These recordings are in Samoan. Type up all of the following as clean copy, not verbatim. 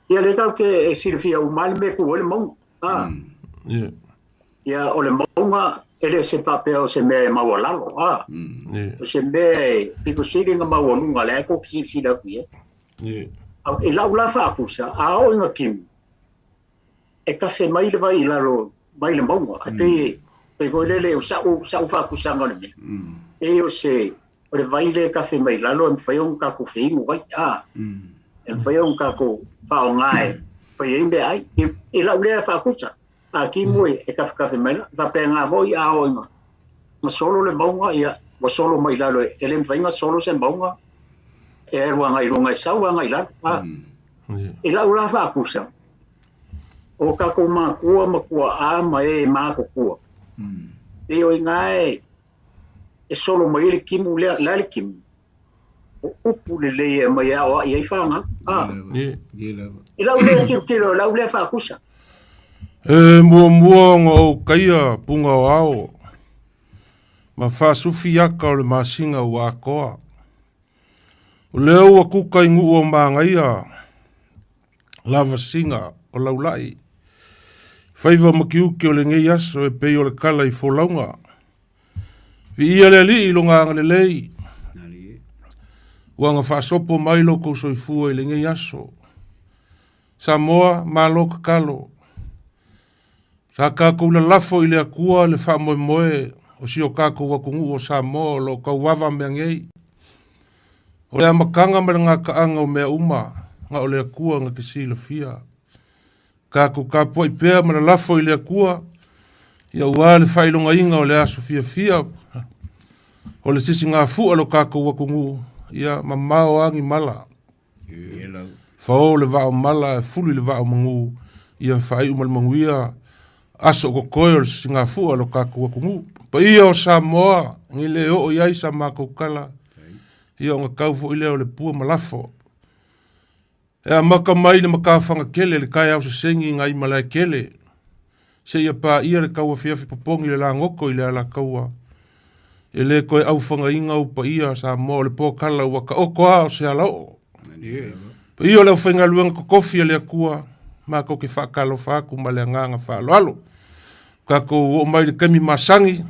Ia lea tatou te e silafia uma lava le mea e tu ai le mauga. A. Ia. Ia o le mauga e le se faapea o se mea e maualalo. A. Ia. O se mea e pito sili ona maualuga lea tou te silasila atu i ai. Ia. I lau la faakusa, a oo ina timu, e tafe mai le vai i lalo mai le mauga. E pei, pei foi lele o sa'u, sa'u faakusaga o le mea, pei o se, o le vai lea e tafe mai lalo e mafai ona tatou feinu ai, a, e mafai ona tatou faaaoga e fai ai meaai. I lau lea faakusa, a timu e tafetafe mai la, faapena foi a oo ina na solo le mauga, ia, ua solo mai lalo, e le mafai ona solo se mauga e alu agai i luga, e sau agai i lalo. A, i lau la faakusa, o tatou matua ma tuaa ma e matutua, pei o i ina e e solo mai ai le timu lea, o le a le timu? O upu lelei e aumai e aoai ai fanau. A. I lau lea tilotilo, i lau lea faakusa. E muamua ona ou taia puga o ao ma faasufi aka o le masina ua atoa. O lea ua kuka i nuu o manaia lavasiga o laulai. Faiva ma tiute o lenei aso e pei o le tala i folauga. Viia le Alii i lona agalelei, ua na faasopo mai lo tou soifua i lenei aso. Samoa, malo tatalo. Sa tatou lalafo i le Atua le faamoemoe o si o tatou atunuu o Samoa o lo o tauava mea nei. O le amataga ma le gataaga o mea uma, na o le Atua na te silafia. Tatou tapuai pea ma lalafo i le Atua, ia aua le faailogaina o le aso fiafia o le sisigafua lo tatou atunuu, ia mamao a ni mala. Fao le vaa o mala e fulu i le vaa o manu, ia faaiu ma le manuia aso o totoe o le sisigafua o lo tatou atunuu. Paia o Samoa, nei le oo i ai sa matou tala, ia ona tau foi lea o le pua ma lafo. E amata mai le matafaga tele le taeao sesegi nai Malaetele, seia paia le tauafiafi popogi le lagoto i le Alataua. E le toe aufagaina ou paia Samoa o le pokala ua taoto a o se alaoo. Paia o le aufaigaluega totofi a le Atua, matou te faatalofa atu ma le agaga faaaloalo. Tatou oo mai i le taimi masani,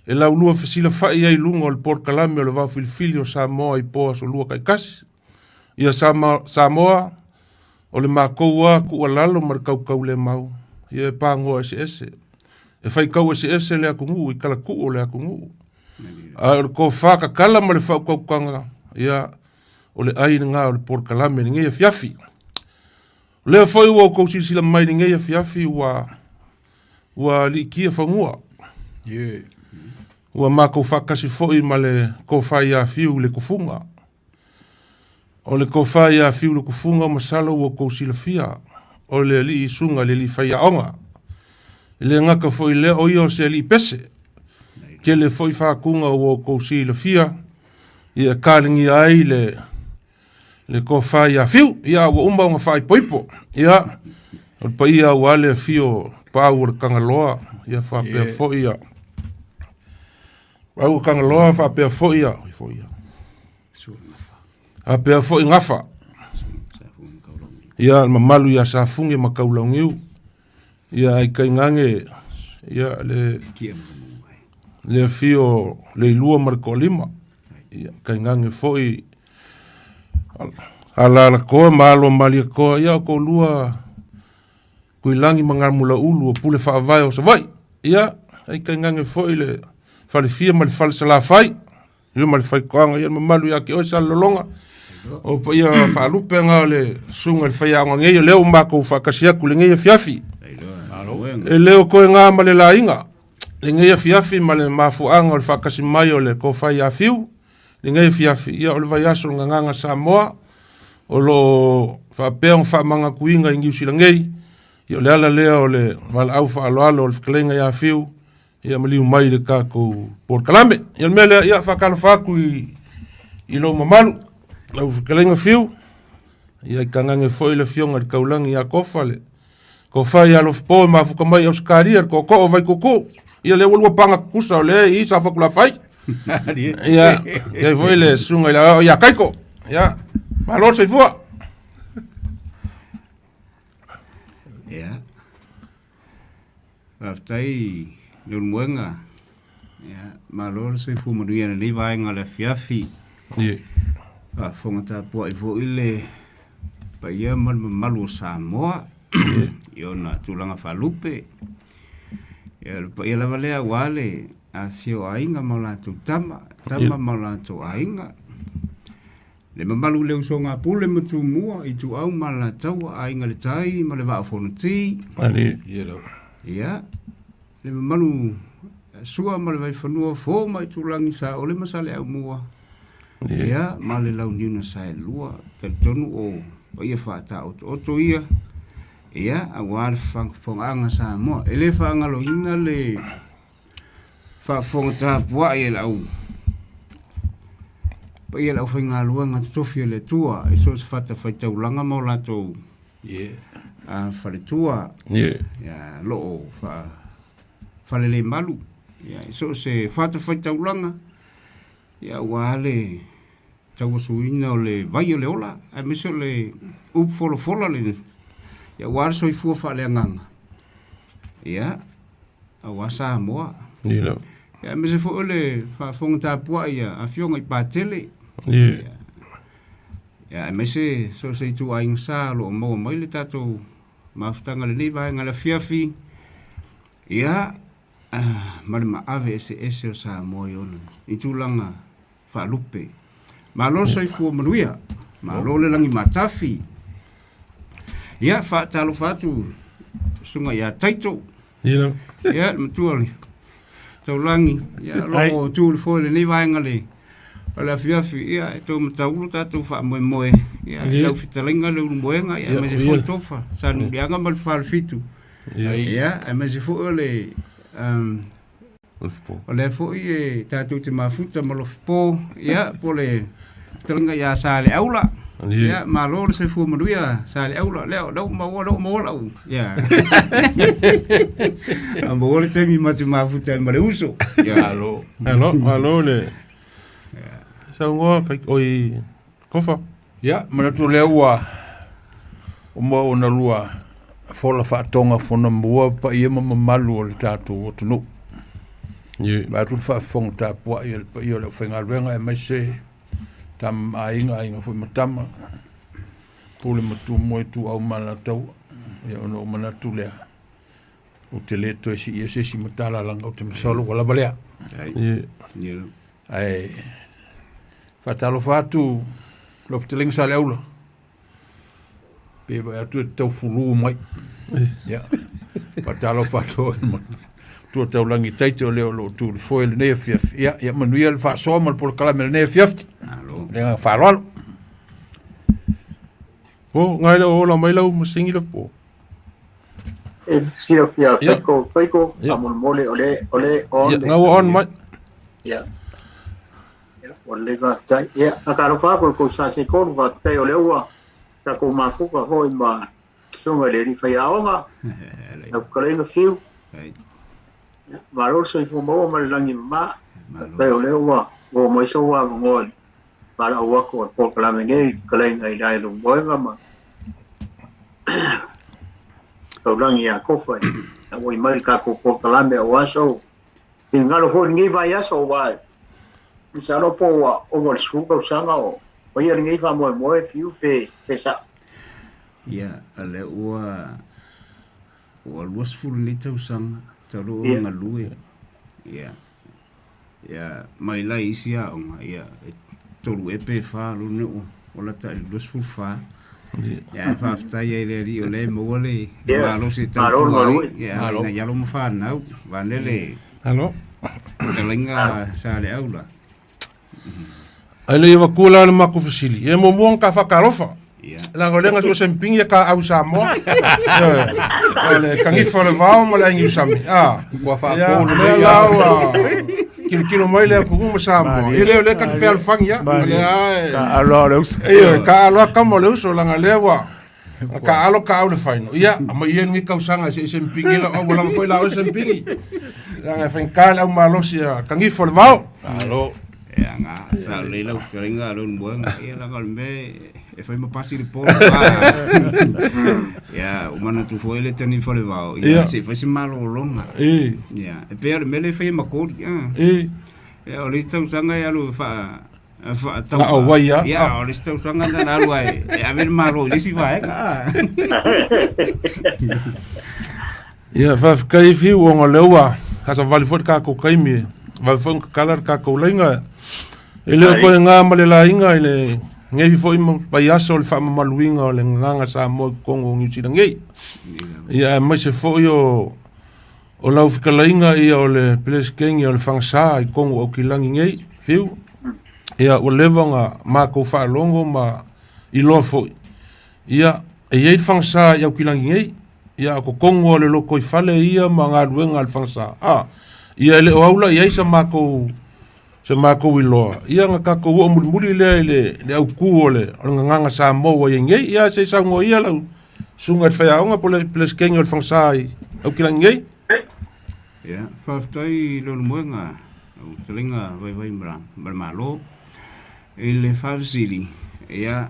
e laulua fesilafai ai i luga o le polokalame o le Vaofilifili o Samoa i po aso lua taitasi. Ia Samoa, o le matou a tuualalo ma le tautaulemau, ia e pagoa eseese. E faitau eseese le atunuu i talatuu o le atunuu. A o le tofa tatala ma le faautautaga, ia, o le ai lena o le polokalame i lenei afiafi. O lea foi ua outou silasila mai i lenei afiafi ua ua liitia fanua. Ua matou faatasi foi ma le tofa ia Fiu i le Tufuga. O le tofa ia Fiu le Tufuga masalo ua outou silafia, o le alii susuga i le alii faiaoga. E le gata foi i lea, o ia o se alii pese. Tele foi faatuga ua outou silafia, ia e taligia ai le le tofa ia Fiu. Ia ua uma ona faaipoipo. Ia o le paia aua le afio o Pau o le Tagaloa, ia faapea foi ia Pau o Tagaloa faapea foi ia foi ia faapea foi Gafa. Ia le mamalu ia Safugi ma Kaulaugiu. Ia ai tainane ia le le afio o Leilua ma le Toalima. Ia tainane foi Alalatoa ma Alo o Malietoa, ia o toalua Tuilagi ma Gamulaulu o pule faavae o Savaii. Ia, ai tainane foi le falefia ma le fale Salafai, ia ma le faitoaga, ia le mamalu ia te oe Salelologa. O paia faalupe na o le susuga i le faiaoga nei, o lea ua matou faatasi atu i lenei afiafi. E le o toe na ma le laina lenei afiafi ma le mafuaaga o le faatasi mai o le tofa ia Fiu lenei afiafi, ia o le vaiaso o le Gagana Samoa o lo o faapea ona faamanatuina i Niu Sila nei, ia o le ala lea o le valaau faaaloalo o le fetalaiga ia Fiu, ia maliu mai i le tatou polokalame. Ia o le mea lea, ia faatalofa atu i, i lou mamalu, lau fetalaiga Fiu, ia i tainane foi le afioga i le Taulagi ia Kofa, le Kofa ia Alofipo e mafuta mai i Ausetalia, le tootoo o Vaituutuu, ia lea ua lua paga tutusa o lea i Safotulafai. Ia, ia foi le susuga i le ia Kaiko. Ia, malo le soifua. Ia. Faafetai Leulumoega. Ia, malo le soifua manuia i lenei vaega o le afiafi. Ie. Faafofoga tapuai foi le paia ma le mamalu o Samoa i ona tulaga faalupe. Ia, o le paia lava lea aua le afifio o aiga ma o latou tama, tama ma o latou aiga. Le mamalu i le usoga a Pule ma Tumua, Ituau ma Alataua, Aiga i le Tai ma le Vaa o Fonoti. Alii. Ia, le mamalu Sua ma le Vaifanua, Fofo ma Aitulagi, Saole ma Saleaaumua, ia, ma le Launiu na Saelua. Talitonu o paia faataotooto ia, ia, aua le faafofogaaga a Samoa. E le faagaloina le faafofoga tapuai e lau paia le aufaigaluega totofi a le Atua i so o se fatafaitaulaga ma o latou faletua ia lo o faalelemalu i so o se fatafaitaulaga ia aua le tauasuina o le vai o le ola aemaise o le upu folafola le ia aua le soifua faaleagaga ia aua Samoa. Ia. Ia aemaise foi o le faafofoga tapuai a Afioga i Patele. Ia. Ia aemaise so o se ituaiga sa o lo o maua mai le tatou mafutaga i lenei vaega i le afiafi. Ia, ma le maave eseese o Samoa i ona i tulaga faalupe. Malo le soifua manuia, malo le lagi matafi. Ia, faatalofa atu susuga ia Taito. Ia. Ia, le matua o le taulagi, ia, o lo o tu i le foe i lenei vaega le o le afiafi, ia, e tou mataulu tatou faamoemoe, ia, i lau fetalaiga Leulumoega, ia, aemaise foi Tofa, Sanuliaga ma le Falefitu. Ia, aemaise foi o le o lea foi e tatou te mafuta ma Lofipo, ia, po o le fetalaiga ia Saleaula. Ia, malo le soifua manuia Saleaula. Lea, lea ua maua, lea ua maua lau, ia. A maua le taimi ma te mafuta ai ma le uso. Ia. Malo. Malo, malo le saunoa kai oi Kofa. Ia, manatu lea ua uma ona lua fola faatoga fonamua paia ma mamalu o le tatou atunuu. Ie. Vaeatu le faafofoga tapuai a le paia o le aufaigaluega aemaise tama ma aiga, aiga foi ma tama, Pule ma Tumua, Ituau ma Alataua. Ia ona ou manatu lea, ou te le toe siia se isi matala leaga ou te masalo ua lava lea. Ie. Ie. Ae faatalofa atu lau fetalaiga Saleaula, pe vaai atu e tau fulu mai. Ia, faatalofa atu i le matua taulagi Taito lea o lo o tu i le foe i lenei afiafi. Ia, ia manuia le faasoa ma le polokalame i lenei afiafi. Malo. Le agaga faaaloalo. Po, ngai le ola mai lau masini le po. E silafia Taiko, Taiko, faamolemole o le o le on. Ia, nga ua on mai. Ia. Ia, ua lelei faafetai. Ia, faatalofa atu i le tou sa seitolu, faafetai o lea ua tatou mafuta foi ma susuga i le alii faiaoga, lau fetalaiga Fiu. Ia, malo le soifua maua ma le lagi e mama. Faafetai o lea ua maua mai sou avanoa i le valaau atu o le polokalame nei i le fetalaiga i Leulumoega ma Taulagi ia Kofa e auai mai le tatou polokalame aua sou finagalo foi i lenei vaiaso aua masalo po ua ova i le 10 tausaga o faia lenei faamoemoe Fiu pe pe sa'o. Ia, o lea ua ua 20 nei tausaga talu ona galue. Ia, Ia, mai la i isi aoga, ia, e tolu ea pe fa lona ua, ua lata i le 24. Ia, ae faafetai ai i le Alii o lea e maua le, le Ia, malosi e malo tautua le ai, galue. ia, Malo. ina ia alo ma fanau, vaeane le Malo. fetalaiga Saleaula. Ae le i avatua la le matou fesili, ia muamua ona ta faatalofa. Ia. Leaga o lea na sua sempingi ia ta au Samoa. Ioe. O le kanifa o le vao ma le aigiusami. Ah. Ua Ia, faapou o lea lelei la lava. ua kilokilo mai le atunuu ma Samoa. Ia lea o lea ta te fealofani ia. O lea e... Ka aloa o le uso. Ioe, ka aloa kama o le uso, leaga o lea ua ka alo ka au le faino. Ia, aumai ia lenei tausaga se i sempingi lau au, ua lava foi la oe sempingi. Leaga e faigata le au malosi a kanifa o le vao. Malo. Ia, nga, sa lelei lau fetalaiga Leulumoega, ia leaga o le mea e fai ma pasi le po le va. Ia, ua manatu foi le tani falevao, ia, se i fai se malologa. Ia, e pei lava o le mea lea e fai e Makoli, a. Ia, o le isi tausaga e alu e faatau. Na o wai a. Ia, o le isi tausaga na alu ai e ave le malo i le isi vaega, a. Ia, faafetai Fiu ona o lea ua kasavali foi le tatou taimi e vave foi ona tatala le tatou laina. E le o toe na ma le laina i lenei foi vaiaso o le faamamaluina o le gagana Samoa i totonu o Niu Sila nei. Ia, aemaise foi o lau fetalaiga ia o le Peresetene o le Fagasa i totonu o Aukilani nei, Fiu. Ia, ua leva ona matou faalogo ma iloa foi. Ia, e i ai le Fagasa i Aukilani nei. Ia, a o totonu o le lotoifale ia ma galuega a le Fagasa, a, ia e le o aula i ai sa matou, se matou iloa, ia na tatou oo mulimuli lea i le, le autu o le, o le gagana Samoa ua i ai nei. Ia, se i saunoa ia lau susuga i le faiaoga po o le Peresetene o le Fagasa i Aukilani nei. Ia, faafetai i Leulumoega, lau fetalaiga vaivai ma le Malo. I le faafesili, ia,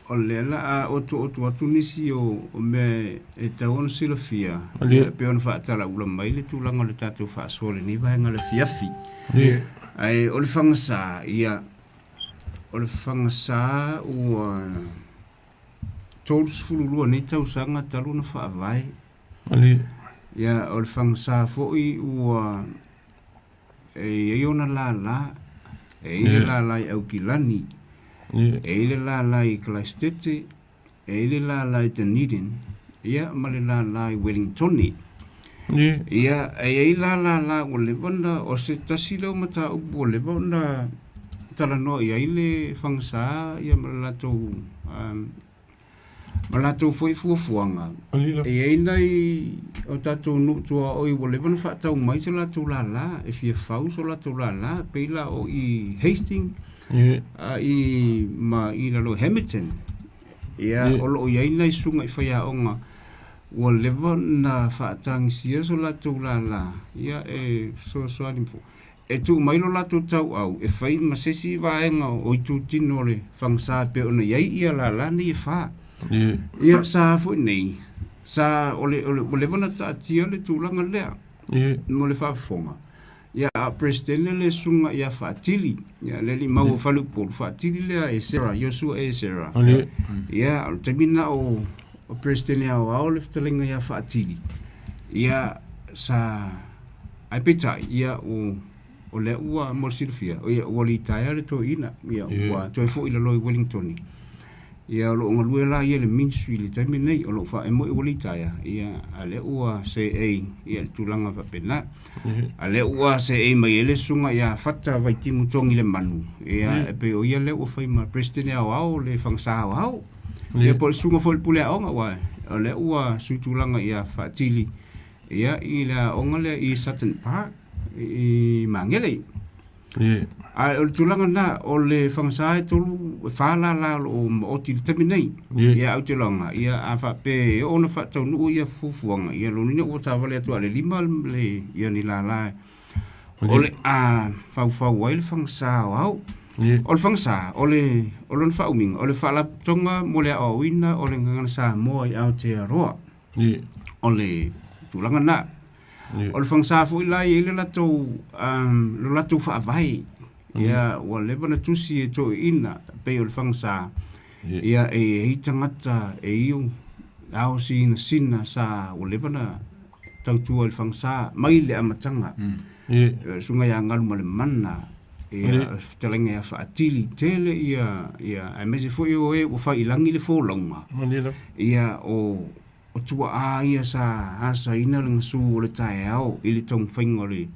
o lea la a otooto atu nisi o mea e tatau ona silafia, e pei ona faatalaula mai le tulaga o le tatou faasoa i lenei vaega o le afiafi. Ae o le fagasa, ia, o le fagasa ua 32 nei tausaga talu ona faavae. Ia, o le fagasa foi ua E i ai ona lala, e i ai le lala i Aukilani, e i ai le lala i Kalaisitete, e i ai le lala i Dunedin, ia ma le lala i Wellingtone. Ia, e i ai la lala ua leva ona, o se tasi lea o mataupu ua leva ona talanoa i ai le fagasa ia ma le latou Ma latou foi fuafuaga, e i ai nai o tatou nuu tuaoi ua leva ona faatau mai so latou lala, e fia fau so latou lala, e pei la o i Hastings, i ma i lalo i Hamilton. Ia, o lo o i ai nai susuga i faiaoga ua leva ona faatagisia so latou lala, ia e fesoasoani foi. E tuu mai lo latou tauau e fai ma se isi vaega o itutino o le fagasa e pei ona i ai ia lala nei e fa. Ia sa foi nei, sa o le, o le, ua leva ona taatia le tulaga lea mo le faafofoga. Ia a o Peresetene le susuga ia Faatili, ia le alii mau o Faleupolu, Faatili lea Esera, Iosua Esera. Ia o le taimi lena o, o Peresetene Aoao le fetalaiga ia Faatili, ia sa Ae peitai, ia, o, o lea ua, mo le silafia, ia, ua litaea le toeaina, ia, ua toe foi i lalo i Wellingtoni. Ia, o lo o galue la ia i le ministry i le taimi lenei, o lo o faaemo ua litaea, ia, a lea ua seei, ia, i le tulaga faapena. A lea ua seei mai ai le susuga ia Fata Vaitimu Togilemanu, ia, e pei o ia lea ua fai ma President Aoao o le Fagasa Aoao. Ia, po o le susuga foi i le Pule Aoga, aua o lea ua suitulaga ia Faatili, Ia, i le aoga lea i Sutton Park, i Magele. Ae o le tulaga lena, o le fagasa e tolu, e fa lala o lo o maoti i le taimi nei. Ia, ae ou te iloaina, ia, a faapea e oo ona faataunuu ia fuafuaga, ia lona uiga ua taavale atu lava i le lima le, ia ni lala o le a faufau ai le fagasa aoao. O le fagasa, o le, o lona faaumiga, o le Faalapotopotoga mo le Aoaoina o le Gagana Samoa i Aotearoa. O le tulaga lena. O le fagasa foi la e i ai le latou, lo latou faavae. Ia, ua leva ona tusi e toeaiina pei o le fagasa, ia e i ai tagata e iu ao sinasina sa ua leva ona tautua i le fagasa mai le amataga. Le susuga ia Galumalemana, ia le fetalaiga ia Faatili, tele ia, ia aemaise foi o e ua fai i lagi le folauga. Ia o, o tuaa ia sa asaina le gasu o le taeao i le taumafaiga o le,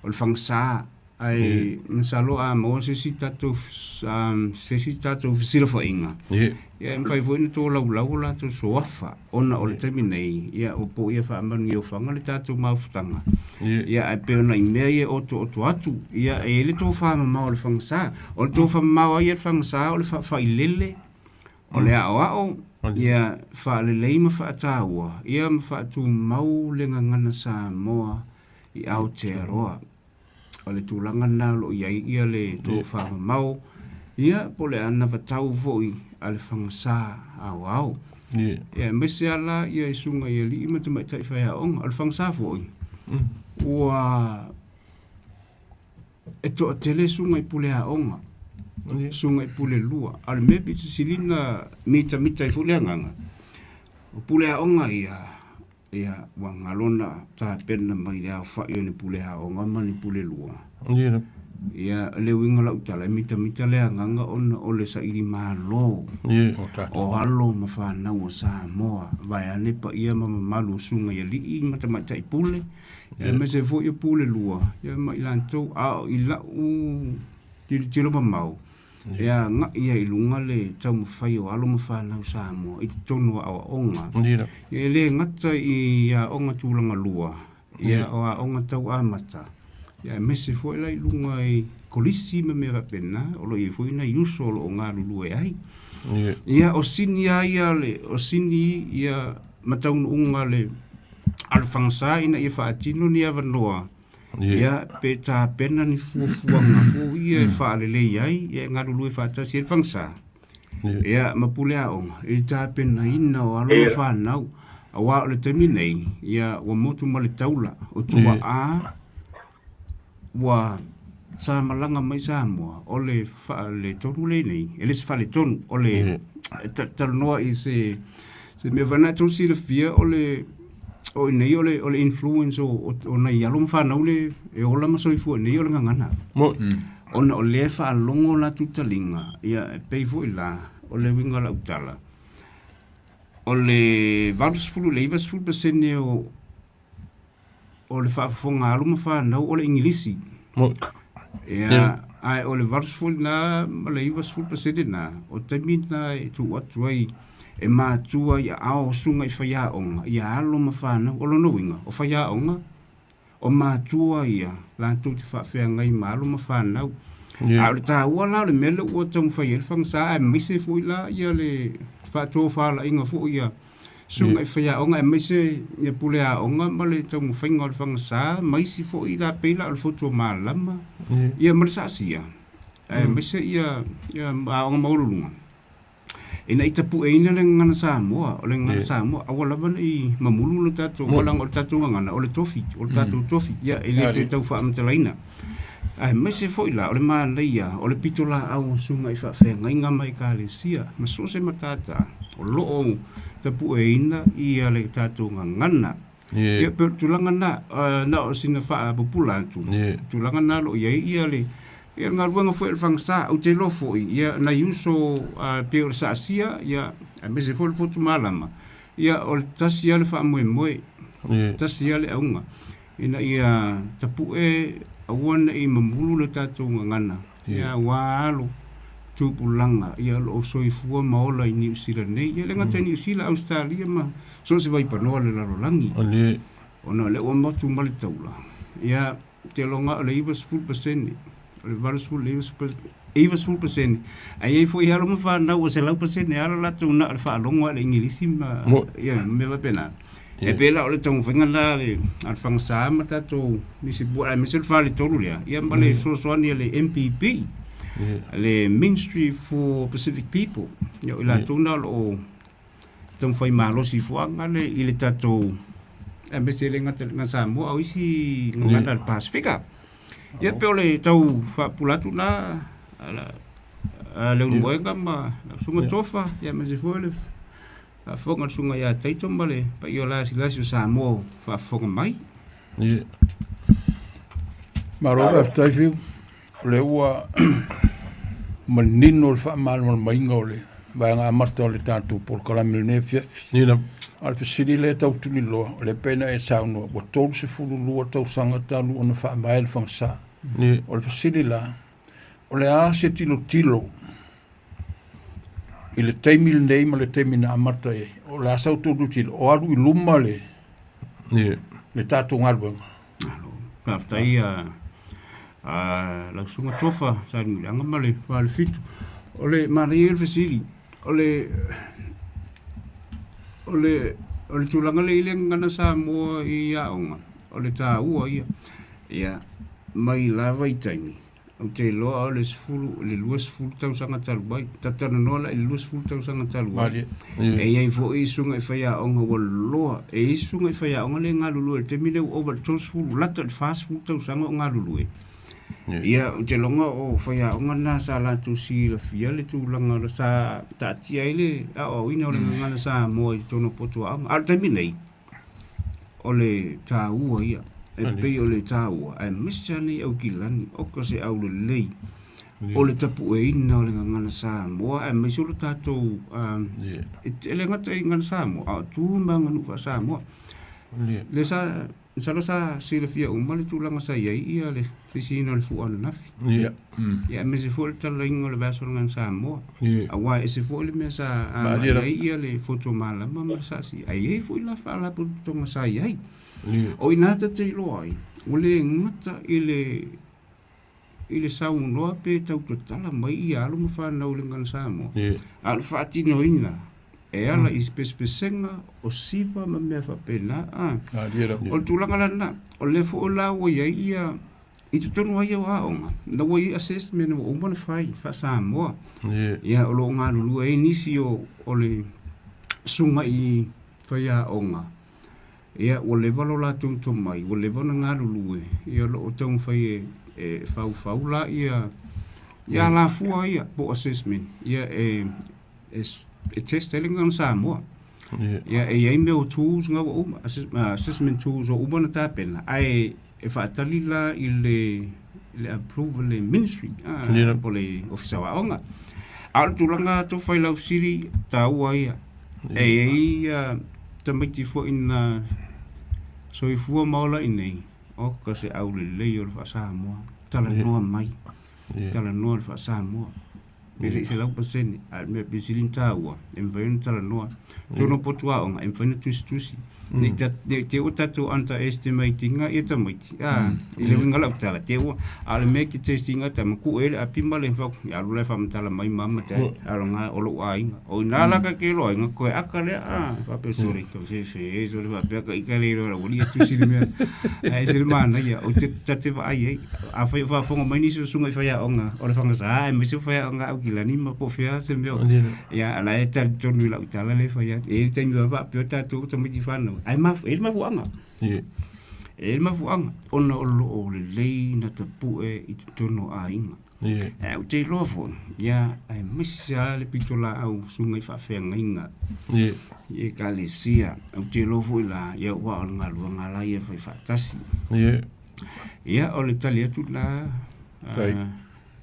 o le fagasa. Ae masalo a maua se isi tatou, se isi tatou fesilafaiga, ia e mafai foi ona tolaulau o latou suafa ona o le taimi nei, ia ua poia faamanuiaofaga le tatou mafutaga. Ia ae pei o nai mea ia e otooto atu, ia e i ai le tofamamao o le fagasa. O le tofamamao lava ia o le fagasa o le faafailele, o le aoao, ia faalelei ma faataua, ia ma faatumau le gagana Samoa i Aotearoa. O le tulaga lena o lo o i ai ia le tofamamao, ia po o le anavatau foi a le fagasa aoao. Ia, aemaise lava la ia i susuga i alii ma tamaitai faiaoga. O le fagasa foi, ua e toatele susuga i pule aoga, susuga i pule lua. A o le mea pito sili ona mitamita ai foi le agaga, o pule aoga ia, ia ua galo ona tapena mai le aofai o ni pule aoga ma ni pule lua. Ia, o le uiga o lau tala, e mitamita le agaga ona o le saili malo o alo ma fanau o Samoa, vaeane paia ma mamalu o susuga i alii ma tamaitai pule, aemaise foi o pule lua, ia ma i latou. A o i lau tilotilo mamao, e agai ai i luga le taumafai o alo ma fanau Samoa i totonu o aoaoga. E le gata i aoga tulaga lua, ia o aoga tau amata, ia aemaise foi la i luga i kolisi ma mea faapena, o lo o i ai foi nai uso o lo o galulue ai. Ia o sini lava ia le, o sini ia ma taunuuga a le a le fagasa ina ia faatino ni avanoa ia pe tapena ni fuafuaga foi ia e faalelei ai, ia e galulue faatasi ai le fagasa ia ma pule aoga i le tapenaina o alo ma fanau, aua o le taimi nei ia ua motu ma le taula o tuaa ua sa malaga mai Samoa o le faaletonu lenei, e le se faaletonu, o le talanoa i se se mea foi lena e tou silafia o le o i nei o le o le influence o o nai alo ma fanau le e ola ma soifua nei o le gagana. Ona o lea e faalogo latou taliga, ia e pei foi la o le uiga o lau tala, o le 80 i le 90% o le faafofoga a alo ma fanau o le Igilisi. Ia, ae o le 80 lena ma le 90% lena, o taimi lena e tuu atu ai e matua i aao o susuga i faiaoga ia alo ma fanau. O lona uiga, o faiaoga, o matua ia latou te faafeagai ma alo ma fanau. A o le taua la o le mea lea ua taumafai ai le fagasa, aemaise foi la ia le faatofalaiga foi ia susuga i faiaoga, aemaise ia pule aoga ma le taumafaiga o le fagasa ma isi foi la pei la o le Fotu Malama ia ma le Saasia, aemaise ia aoga maualuluga ina ia tapueina le gagana Samoa. O le gagana Samoa, aua lava ne i mamulu le tatou, leaga o le tatou gagana o le tofi, o le tatou tofi, ia e le toe tau faamatalaina. Aemaise foi la o le manaia o le pitolaau o susuga i faafeagaiga ma ekalesia ma so o se matata o lo o tapueina ia le tatou gagana. Ia pei o le tulaga lena, na o sina faapupula atu, tulaga lena o lo o i ai ia le ia le galuega foi a le fagasa. Ou te iloa foi ia nai uso pei o le Saasia ia aemaise foi o le Fotu Malama, ia o le tasi lava le faamoemoe, tasi lava le auga ina ia tapue aua ne i mamulu le tatou gagana, ia aua alo tupulaga ia o lo o soifua ma ola i Niu Sila nei, ia e le gata i Niu Sila, Ausetalia ma so o se vaipanoa o le lalolagi. Ona o lea ua motu ma le taula, ia ou te iloa o le 90%, o le 80 i le 90%, ae i ai foi alo ma fanau ua 100% lava le latou na o le faalogo lava i le Igilisi ma ia mea faapena. E pei la o le taumafaiga lena a le Fagasa ma tatou nisi aemaise o le faletolu lea, ia ma le fesoasoani a le MPP, le Ministry for Pacific People. Ia o i latou na o lo o taumafai malosi fuaga le i le tatou aemaise e le gata i le Samoa a o isi gagana a le Pasefika. Ia pei o le tau faapupula atu lena a Leulumoega ma lau Susuga Tofa, ia aemaise foi o le faafofoga a le Susuga ia Taito ma le paia o lasilasi o Samoa o faafofoga mai. Malo faafetai Fiu, o lea ua manino le faamalamalamaina o le vaega amata o le tatou polokalame i lenei afiafi. A o le fesili lea e tau tuliloa, o lea pei ona e saunoa ua 32 tausaga talu ona faavae le fagasa. O le fesili la, o le a se tilotilo i le taimi lenei ma le taimi na amata ai, o le a sa outou tilotilo, o alu i luma le, le tatou galuega? Malo. Faafetai lau Susuga Tofa Salemuliaga ma le Falefitu. O le manaia ia o le fesili, o le, o le, o le tulaga lea i le gagana Samoa i aoga, o le taua ia, ia mai lava i taimi. Ou te iloa o le 10, le 20 tausaga talu ai. Talatalanoa la i le 20 tausaga talu ai. E i ai foi susuga i faiaoga ua loa. E i ai susuga i faiaoga lea e galulue i le taimi lea ua ova i le 30, lata i le 40 tausaga o galulue. Ia, ou te iloga o faiaoga na sa latou silafia le tulaga sa taatia ai le aoaoina o le gagana Samoa i totonu o potu aoga. A o le taimi nei, o le taua ia, e pei o le taua, aemaise lava nei Aukilani, oka se aulelei o le tapueina o le gagana Samoa, aemaise o le tatou, e le gata i gagana Samoa, a o tu ma aganuu faa-Samoa. Lea sa, masalo sa silafia uma le tulaga sa i ai ia le sisiina o le fua ananafi. Ia. Ia aemaise foi le talaiga o le vaiaso o le Gagana Samoa. Aua e ese foi le mea sa agai ai ia le Foto Malama ma le SASI, ae i ai foi la faalapotopotoga sa i ai. O i ina ta te iloa ai, ua le gata i le i le saunoa pe tau tatala mai ia alo ma fanau i le Gagana Samoa, a o le faatinoina e ala i pesepesega o siva ma mea faapena. O le tulaga la lena, o lea foi la ua i ai ia I totonu lava ia o aoga, na ua i ai assessment ua uma ona fai faa-Samoa. Ia, o lo o galulue ai nisi o, o le susuga i faiaoga. Ia, ua leva lo latou tomai, ua leva ona galulue, ia o lo o taumafai e, e faufau la ia, ia alafua ia po o assessment, ia e, e, e test ai le gagana Samoa. Ia, e i ai mea o tools na ua uma, assessment tools ua uma ona tapena, ae e faatali la i le le approve a le ministry po o le Ofisa o Aoga. A o le tulaga tofa i lau fesili, taua ia. E i ai ia tamaiti foi na soifua ma ola i inei, oka se aulelei o le faa-Samoa, talanoa mai, talanoa le faa-Samoa. Pe le i 100%, a o le mea pito sili ona taua, e mafai ona talanoa. Totonu o potu aoga, e mafai ona tusitusi. Ne i te i ua tatou underestimate ina ia tamaiti, a, i le uiga o lau tala, te i ua, a o le mea e te test ina tama, tuu i ai le api ma le fau, ia alu la e faamatala mai mama ma dad, a o lena, o lou aiga. O i ina la ta te iloa ai, ona toe aka lea, a, faapea, sole, tafefe, sole faapea ka ita le iloa e lau alii e tusi le mea. Ae ese le manaia, ou te, ta te vaai ai. Afai o faafofoga mai nisi o susuga i faiaoga o le fagasa aemaise o faiaoga Aukilani ma po o fea se mea o ia o la e talitonu i lau tala lea e fai atu. E i ai le taimi e faapea tatou tamaiti fanau, ae e i ai le mafuaaga. E i ai le mafuaaga ona o lo o lelei ona tapue i totonu o aiga. Ae ou te iloa foi, ia aemaise lava le pitolaau susuga i faafeagaiga i Ekalesia. Ou te iloa foi la, ia aua o le galuega la ia e fai faatasi. Ia, o le tali atu la,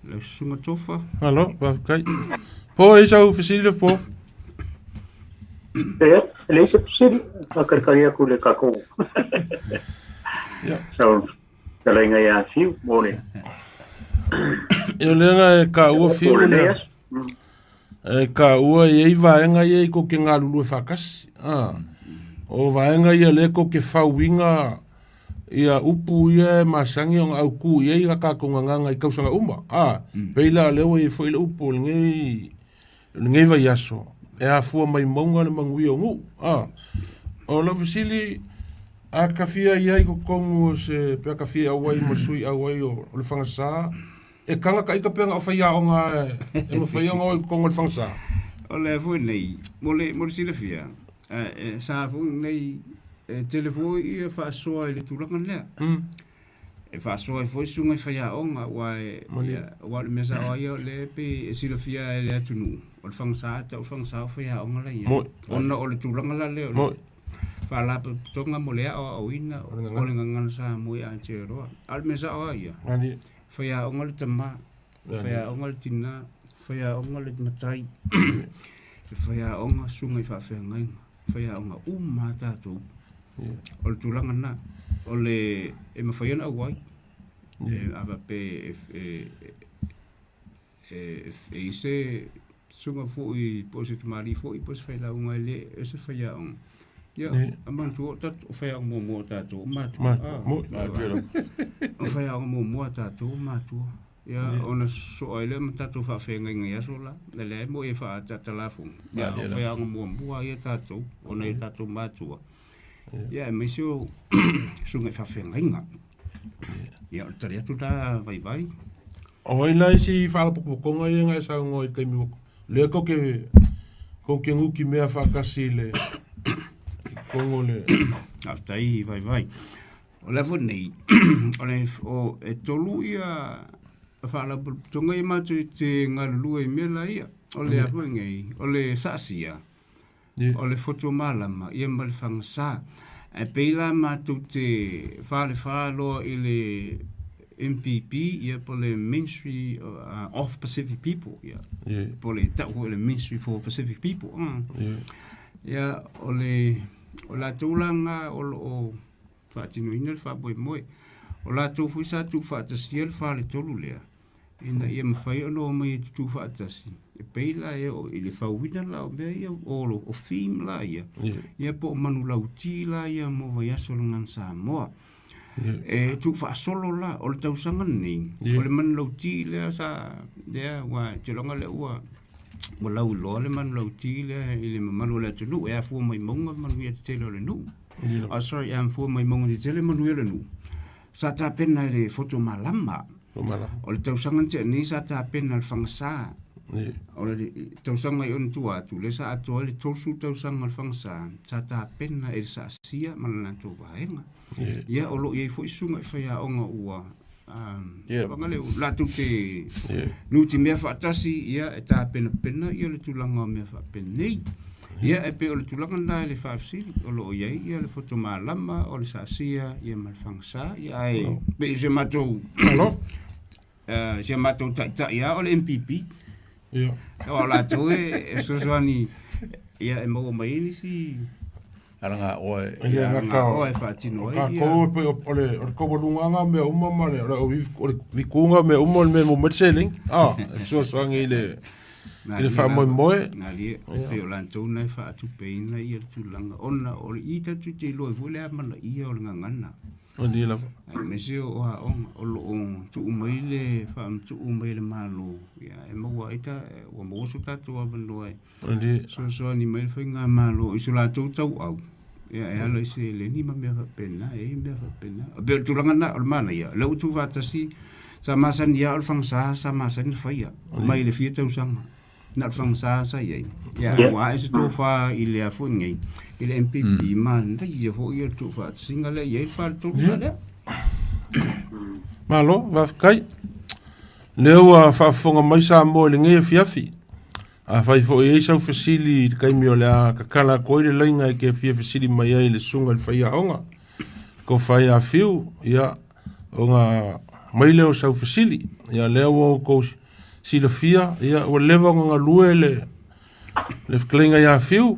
lau susuga Tofa. Malo, faafetai. Po, e i ai sau fesili le po? E leai se fesili, faakalikali atu i le tatou sau fetalaiga ia Fiu mo le Ia o lea e taua Fiu lea. E taua e i ai vaega ia i kou te galulue faatasi. O vaega ia lea kou te fauina ia upu ia e masani ona autu i ai a tatou gagana i tausaga uma. Pei la o lea ua i ai foi le upu o lenei lenei vaiaso e afua mai mauga le manuia o nuu. O lau fesili, a ta fia i ai i totonu o se, pe a ta fia auai ma sui auai o le Fagasa, e taga ta ita pe na o faiaoga e mafai ona o i totonu o le Fagasa? O le a foi nei, mo le, mo le silafia, sa foi nei, e tele foi ia faasoa i le tulaga lea. E faasoa ai foi susuga i faiaoga, aua e, aua o le mea sao lava ia, o lea e pei e silafia e le atunuu, o le fagasa e tau le fagasa o faiaoga la i ai. Ona o le tulaga la lea o le faalapotopotoga mo le aoaoina o le gagana Samoa i Aotearoa. A o le mea sao lava ia, faiaoga le tama, faiaoga le tina, faiaoga le matai, e faiaoga susuga i faafeagaiga, faiaoga uma lava tatou. O le tulaga lena, o le e mafai ona auai, a faapea e i ai se susuga foi po o se tamalii foi po o se failauga e le o se faiaoga, ia manatua o tatou o faiaoga muamua o tatou o matua. O faiaoga muamua a tatou o matua. Ia ona soa ai lea ma tatou faafeagaiga i aso la. E leai mo e faaataata lafoga. Ia o faiaoga muamua ia tatou ona i tatou matua. Ia aemaise o susuga i faafeagaiga. Ia o le tali atu la vaivai. O ai la isi faalapotopotoga ia na e saunoa i le taimi ua lea tou te tou te nutimea faatasi i le i totonu o le Faafetai Vaivai. O le a foi nei, o le o e tolu ia faalapotopotoga ia matou te galulue i mea la ia. O le a foi nei, o le saasia, o le foto malama ia ma le fagasa. Ae pei la matou te falefa loa i le MPP ia po o le Ministry of Pacific People ia. Po o le tau foi o le Ministry for Pacific People. Ia o le o latou la na o lo o faatinoina le faamoemoe. O latou foi sa tuufaatasia le faletolu lea ina ia mafai ona omai e tutu faatasi e pei la e oo i le fauina la o mea ia o theme la ia, ia po o manulauti la ia mo vaiaso o le Gagana Samoa. E tuufaasolo la, o le tausaga lenei, o le manulauti lea sa, lea ua, ou te iloa lea ua ua lauiloa le manulauti lea i le mamalu o le atunuu e afua mai mauga manuia tetele o le nuu. Oh, sorry, e afua mai mauga tetele manuia o le nuu. Sa tapena e le Foto Malama. O le tausaga na tea nei sa tapena e le Fagasa. O le tausaga i ona tua atu, lea sa atoa ai le 30 tausaga o le Fagasa, sa tapena e le Saasia ma le latou vaega. Ia, o lo o i ai foi susuga i faiaoga ua tulaga lea, latou te nutimea faatasi, ia, e tapenapena ia le tulaga o mea faapenei. Ia, e pei o le tulaga lena i le faafesili, o lo o i ai ia le foto malama, o le saasia, ia ma le fagasa, ia, ae pei o si a matou, si a matou taitai lava o le MPP. Ia. Aua o latou e fesoasoani, ia, e maua mai ai nisi alagaoa e le gata o e faatino ai tatou e pei o le o le taualugaga o mea uma ma le o le vikuga o mea uma o le mea e maua mai le seleni a e fesoasoani i le i le faamoemoe. Galie, pei o latou na e faatupeina ia le tulaga ona o le i tatou te iloa ai foi le amanaia o le gagana. Malie lava. Aemaise o aoga o lo o tuu mai le faamatuu mai e le Malo ia e maua ai ta ua maua so tatou avanoa e fesoasoani mai le faigamalo i so latou tauau ia e ala i seleni ma mea faapena, e i ai mea faapena. E pei o le tulaga lena o le manaia, o lea ua tuufaatasi, sa masani lava o le fagasa sa masani ona faia mai le fia tausaga. Na o le fagasa sa i ai. Ia ua ae se tofa i le a foi nei, i le MPP, manaia foi le tuufaatasiga lea e i ai le faletolu la lea. Malo, faafetai. Lea ua faafofoga mai Samoa i lenei afiafi. Afai foi e i ai sau fesili i le taimi o le a tatala atu ai le laina e te fia fesili mai ai i le susuga i le faiaoga, le tofa ia Fiu, ia, ona mai lea o sau fesili. Ia, lea ua outou silafia, ia, ua leva ona galue le, le fetalaiga ia Fiu,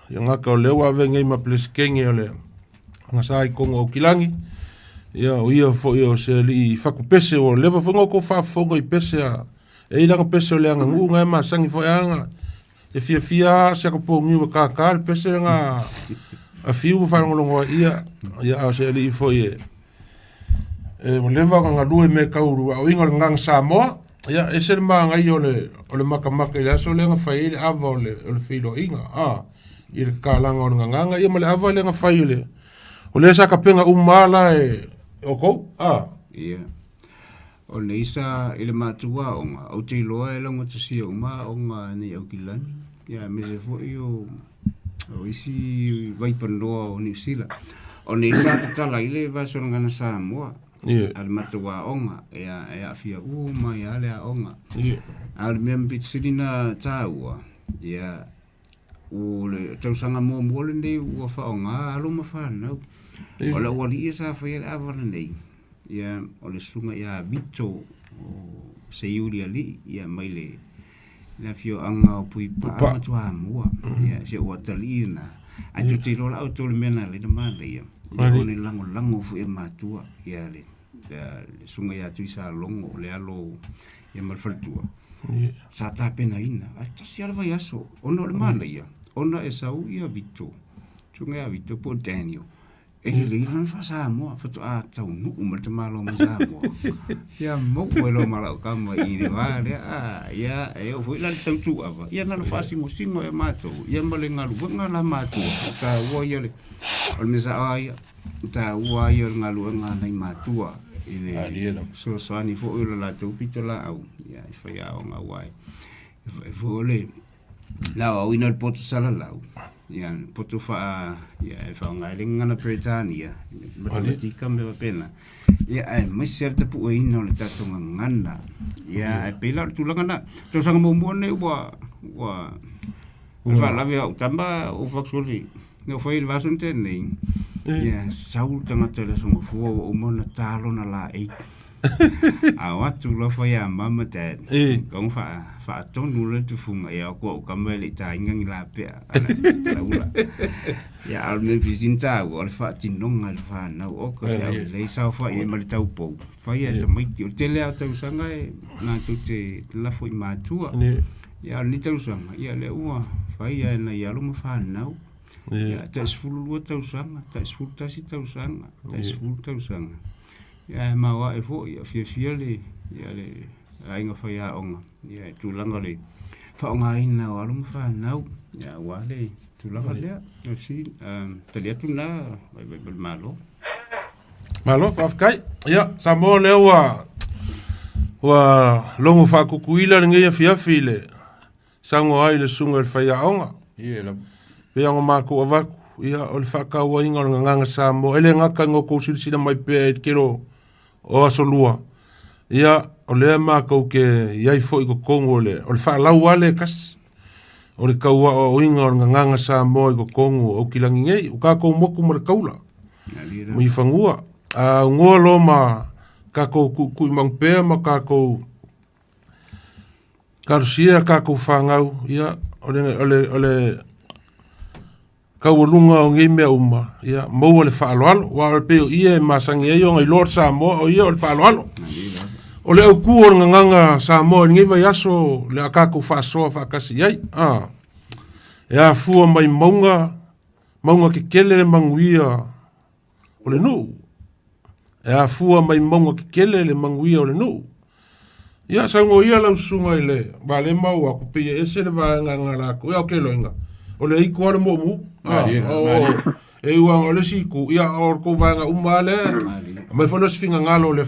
ia gata o lea ua avea nei ma Peresetene o le Agasā i totonu o Aukilani, ia, o ia foi o se alii fatupese, ua leva foi ona outou faafofoga i pese a E i ai lana pese o le aganuu na e masani foi a na e fiafia a si aka poniu e kākā le pese na a Fiu ma faalogologo ai ia, ia a o se alii foi e e ua leva ona galue i mea tau aoaiga o le Gagana Samoa, ia ese le manaia o le o le makamaka i le aso lea na fai ai le ava o le o le feiloaiga a i le tatalaga o le gagana ia ma le ava lea na fai e le o lea sa tapena uma lava la e outou a. Ia. O le isa i le matou aoga, ou te iloa e laugatasia uma aoga nei Aukilani, ia aemaise foi o, o isi vaipanoa o Niu Sila. O nei sa tatala ai le Vasolagana Samoa Yeah. a le matou aoga, ia, e aafia uma ai lava le aoga. Yeah. A o le mea pito sili ona taua, ia, o le tausaga muamua lenei ua faaaoga alo ma fanau. O le aualii ia sa faia le ava lenei, Ia, o le susuga ia Vito o Seiuli Alii, ia mai le le afioaga o Puipaa ma Toamua. Ia, si ou atalii lena. Ae tou te iloa la outou le mea na ala ai ona manaia, ia o le lagolago foi a matua, ia le le susuga ia Tuisalogo, le alo ia ma le faletua, sa tapenaina. Ae tasi lava le vaiaso, ona o le manaia, ona e sau ia Vito, susuga ia Vito po o Daniel, E lelei lana faa-Samoa, faatoa taunuu mai le tamaloa mai Samoa. Ia maua ai loa ma lau kama i le va lea, a, ia, e oo foi la i le tau tuuava, ia na ona faasingosingo e matou, ia ma le galuega la matua, o taua ia le, o le mea sao lava ia, o taua ia o le galuega a nai matua. i le fesoasoani foi o le latou pitolaau ia i faiaoga aua e e foi o le le aoaoina o le poto salalau, ia le poto faa ia e faaaoga ai le gagana Peretania, matematika ma mea faapena, ia aemaise lava le tapueina o le tatou gagana. Ia ae pei la o le tulaga lena. Tausaga muamua lenei ua ua o le faalavelave o au tama ua ou fai atu sole, na ou fai i le vaiaso na tea nei, ia sau le tagata i le Aso Gafua ua uma ona ta lona laei. A o atu loa fai ia mama dad, tatau ona faatonu loa le tufuga, ia o atu au tama e le i taina ni lapea, talaula. Ia a o le mea pito sili ona taua, o le faatinoga e le fanau, oka se aulelei, saofai ai ma le taupou, fai a e tamaiti. O le tele lava o tausaga e latou te lafo i matua. Ia a o lenei tausaga, ia lea ua fai lava e nai alo ma fanau. Ia tai 12 tausaga, tai 11 tausaga, tai 10 tausaga. Ia ae maoae foi, ia fiafia le ia le aiga faiaoga ia i tulaga o le faaaogaina o alo ma fanau ia aua le tulaga lea. O si tali atu lena vaivai ma le Malo. Malo, faafetai. Ia, Samoa lea ua ua logo faakukuila lenei afiafi i le saunoa ai le susuga i le faiaoga. Ia lava. Pei ona matou avatu, ia, o le faatauaina o le gagana Samoa, e le gata ina outou silasila mai pea i le tele o aso lua, ia, o lea matou te i ai foi i totonu o le, o le faalau lava lea e tasi, o le tau aoaoina o le gagana Samoa i totonu o Aukilani nei, ua tatou motu ma le taula, ma i fanua. A aunoa loa ma tatou tuutuuimanu pea ma tatou Talosia a tatou fanau, ia, o le, o le, o le taualuga o nei mea uma, ia, maua le faaaloalo. Aua e pei o ia e masani ai ona iloa le Samoa, o ia o le faaaloalo. O le autu o le gagana Samoa i lenei vaiaso, le a tatou faasoa faatasi i ai. A, e afua mai mauga, mauga tetele le manuia o le nuu. E afua mai mauga tetele le manuia o le nuu. Ia saunoa ia lau susuga i le va lea maua atu pei e ese le vaega na latou. Ia o ke loiga. O le aitu lava le moomu. E iu lava o le isi itu, ia o le tou vaega uma lava lea. Aumai foi lea o se finagalo o le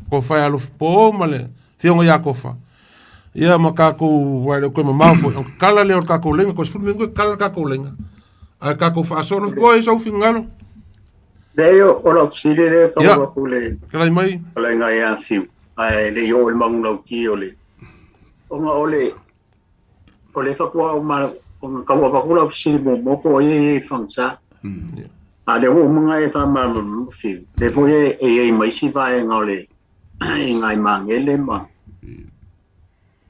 tofa ia Alofipo ma le afioga ia Tofa. Ia ma tatou, aua e le o toe mamao foi, ona tatala lea o le tatou laina, toe 10 minute tatala le tatou laina. Ae tatou faasolo, Koe, i sou finagalo. Leai, o lau fesili lea e tau atu le Telai mai. Fetalaiga ia Fiu, ae le i oo i le manulauti o le ona o le o le faatoa ou ma ona tau avatu lau fesili muamua po o ai e i ai i Fagasa. A o lea ua uma ona e faamalamalama Fiu, lea foi e i ai ma isi vaega o le i nai magele ma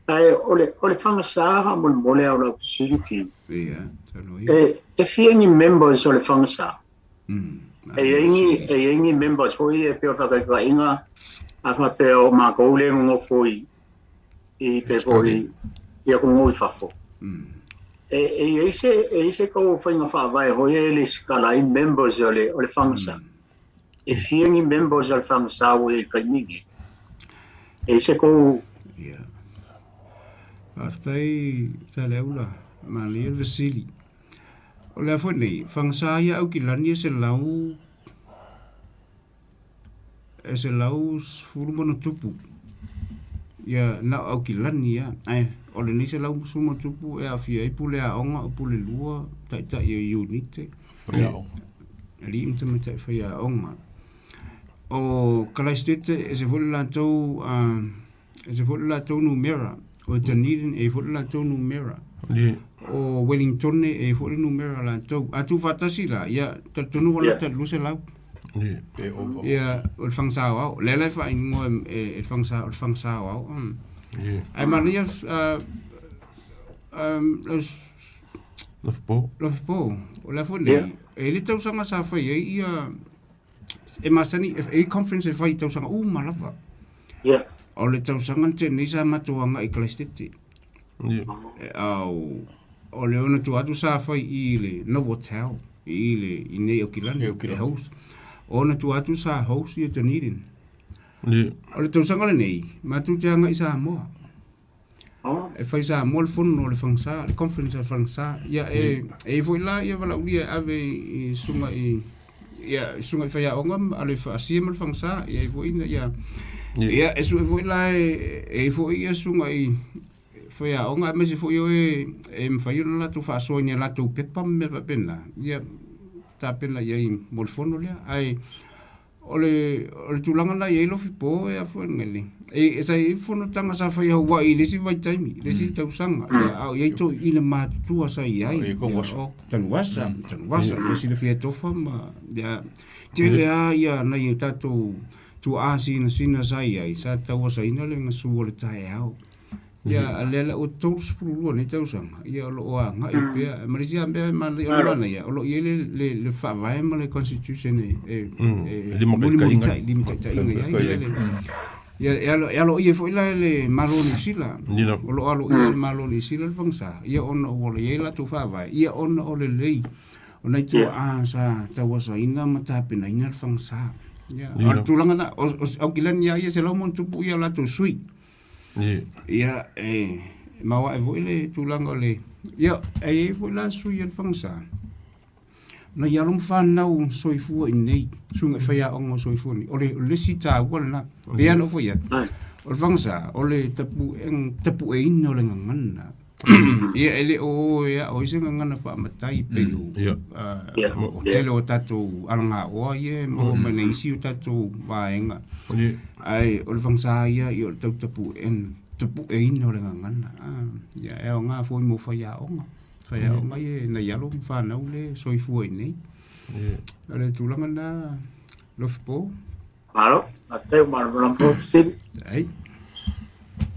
Ae o le, o le fagasa faamolemole a o lau fesili Fiu. Ia, talo ia. E, e fia ni members o le fagasa? E i ai ni, e i ai ni members foi e pei o le faataitaiga a faapea o matou lea e nonofo i, i pe foi i atunuu i fafo. E, e i ai se, e i ai se tou faiga faavae foi e lesitala ai members o le, o le fagasa? E fia ni members o le fagasa ua i ai i le taimi lenei? E i ai se tou... Ia. Faafetai Saleaula, manaia le fesili. O le a foi nei, fagasa ia Aukilani e 100 e 110+. Ia na o Aukilani lava. Ae o lenei 110+ e aafia ai pule aoga, o pule lua, taitai o iunite. Alii ma tamaitai faiaoga. O Kalaisitete e ese foi le latou e ese foi le latou numera. O Dunedin e i ai foi le latou numera. O Wellingtone e i ai foi le numera o latou. A tuufaatasi la, ia talitonu ua lata i le 200. Ia, o le fagasa aoao. O lea la e faaigoa e le fagasa, o le fagasa aoao. Ae manaia Lofipo. Lofipo, o le a foi nei, e i ai le tausaga sa fai ai ia e masani e i ai conference e fai i tausaga uma lava. Yeah. O le tausaga na tea nei sa matou agai i Kalaistete. Yeah. E, au, o le ona tua atu sa fai i le Novotel i le i nei Aukilani, e host. O ona tua atu sa host ia Dunedin. Yeah. O le tausaga lenei, matou te agai i Samoa. E fai Samoa le fono a le Fagasa, le conference a le Fagasa. Ia e, e i ai foi la ia valaaulia e ave i susuga i Ia, susuga i faiaoga ma alo i faasia ma le fagasa, ia i foi ina ia ia e sue foi la e e i foi ia susuga i faiaoga aemaise foi o e e mafai ona latou faasoa i ni a latou pepa ma mea faapena, ia tapena i ai mo le fono lea. Ae O le, o le tulaga la i ai Lofipo e a foi le e, e sa i ai fonotaga sa fai Hawaii i le isi vaitaimi, i le isi tausaga, ia, a o i ai toeaiina matutua sa i ai. I Tanuvasa. O, Tanuvasa, Tanuvasa, ia silafia e Tofa ma, ia, tele lava ia nai o tatou tuaa sinasina sa i ai, sa tauasaina le gasu o le taeao. Ia, a lea la ua 32 nei tausaga, ia o lo o agai pea. Ma le isi lava mea e manaia, o le manaia, o lo o i ai le, le, le faavae ma le constitution e, e, e mulimulita'i, limataitaiina i ai ia le, ia, e alo, e aloaia foi la e le Malo o Niu Sila. O lo o aloaia e le Malo o Niu Sila le fagasa, ia ona ua i ai latou faavae, ia ona o lelei o nai tuaa sa tauasaina ma tapenaina le fagasa. Ia, o le tulaga lena, o, o Aukilani lava ia, 100+ ia latou sui. Ia, e maoae foi le tulaga o le... Ia, e i ai foi la sui a le fagasa, nai alo ma fanau soifua i inei, suiga i faiaoga o soifua nei. O le, o le isi taua lena. E pei lava ona ou fai atu, o le fagasa, o le tapueina o le gagana. Ia, e le o o e ao ai se gagana faamatai pei o, o tele o tatou alagaoa ia e maua mai nai isi o tatou vaega. Ae o le fagasa ia, ia o le tau tapueina o le gagana. Ia, e aoga foi mo faiaoga. Faiaoga ia e nai alo ma fanau le soifua i inei. O le tulaga lena, Lofipo. Malo, faafetai ua malamalama foi fesili. Ai.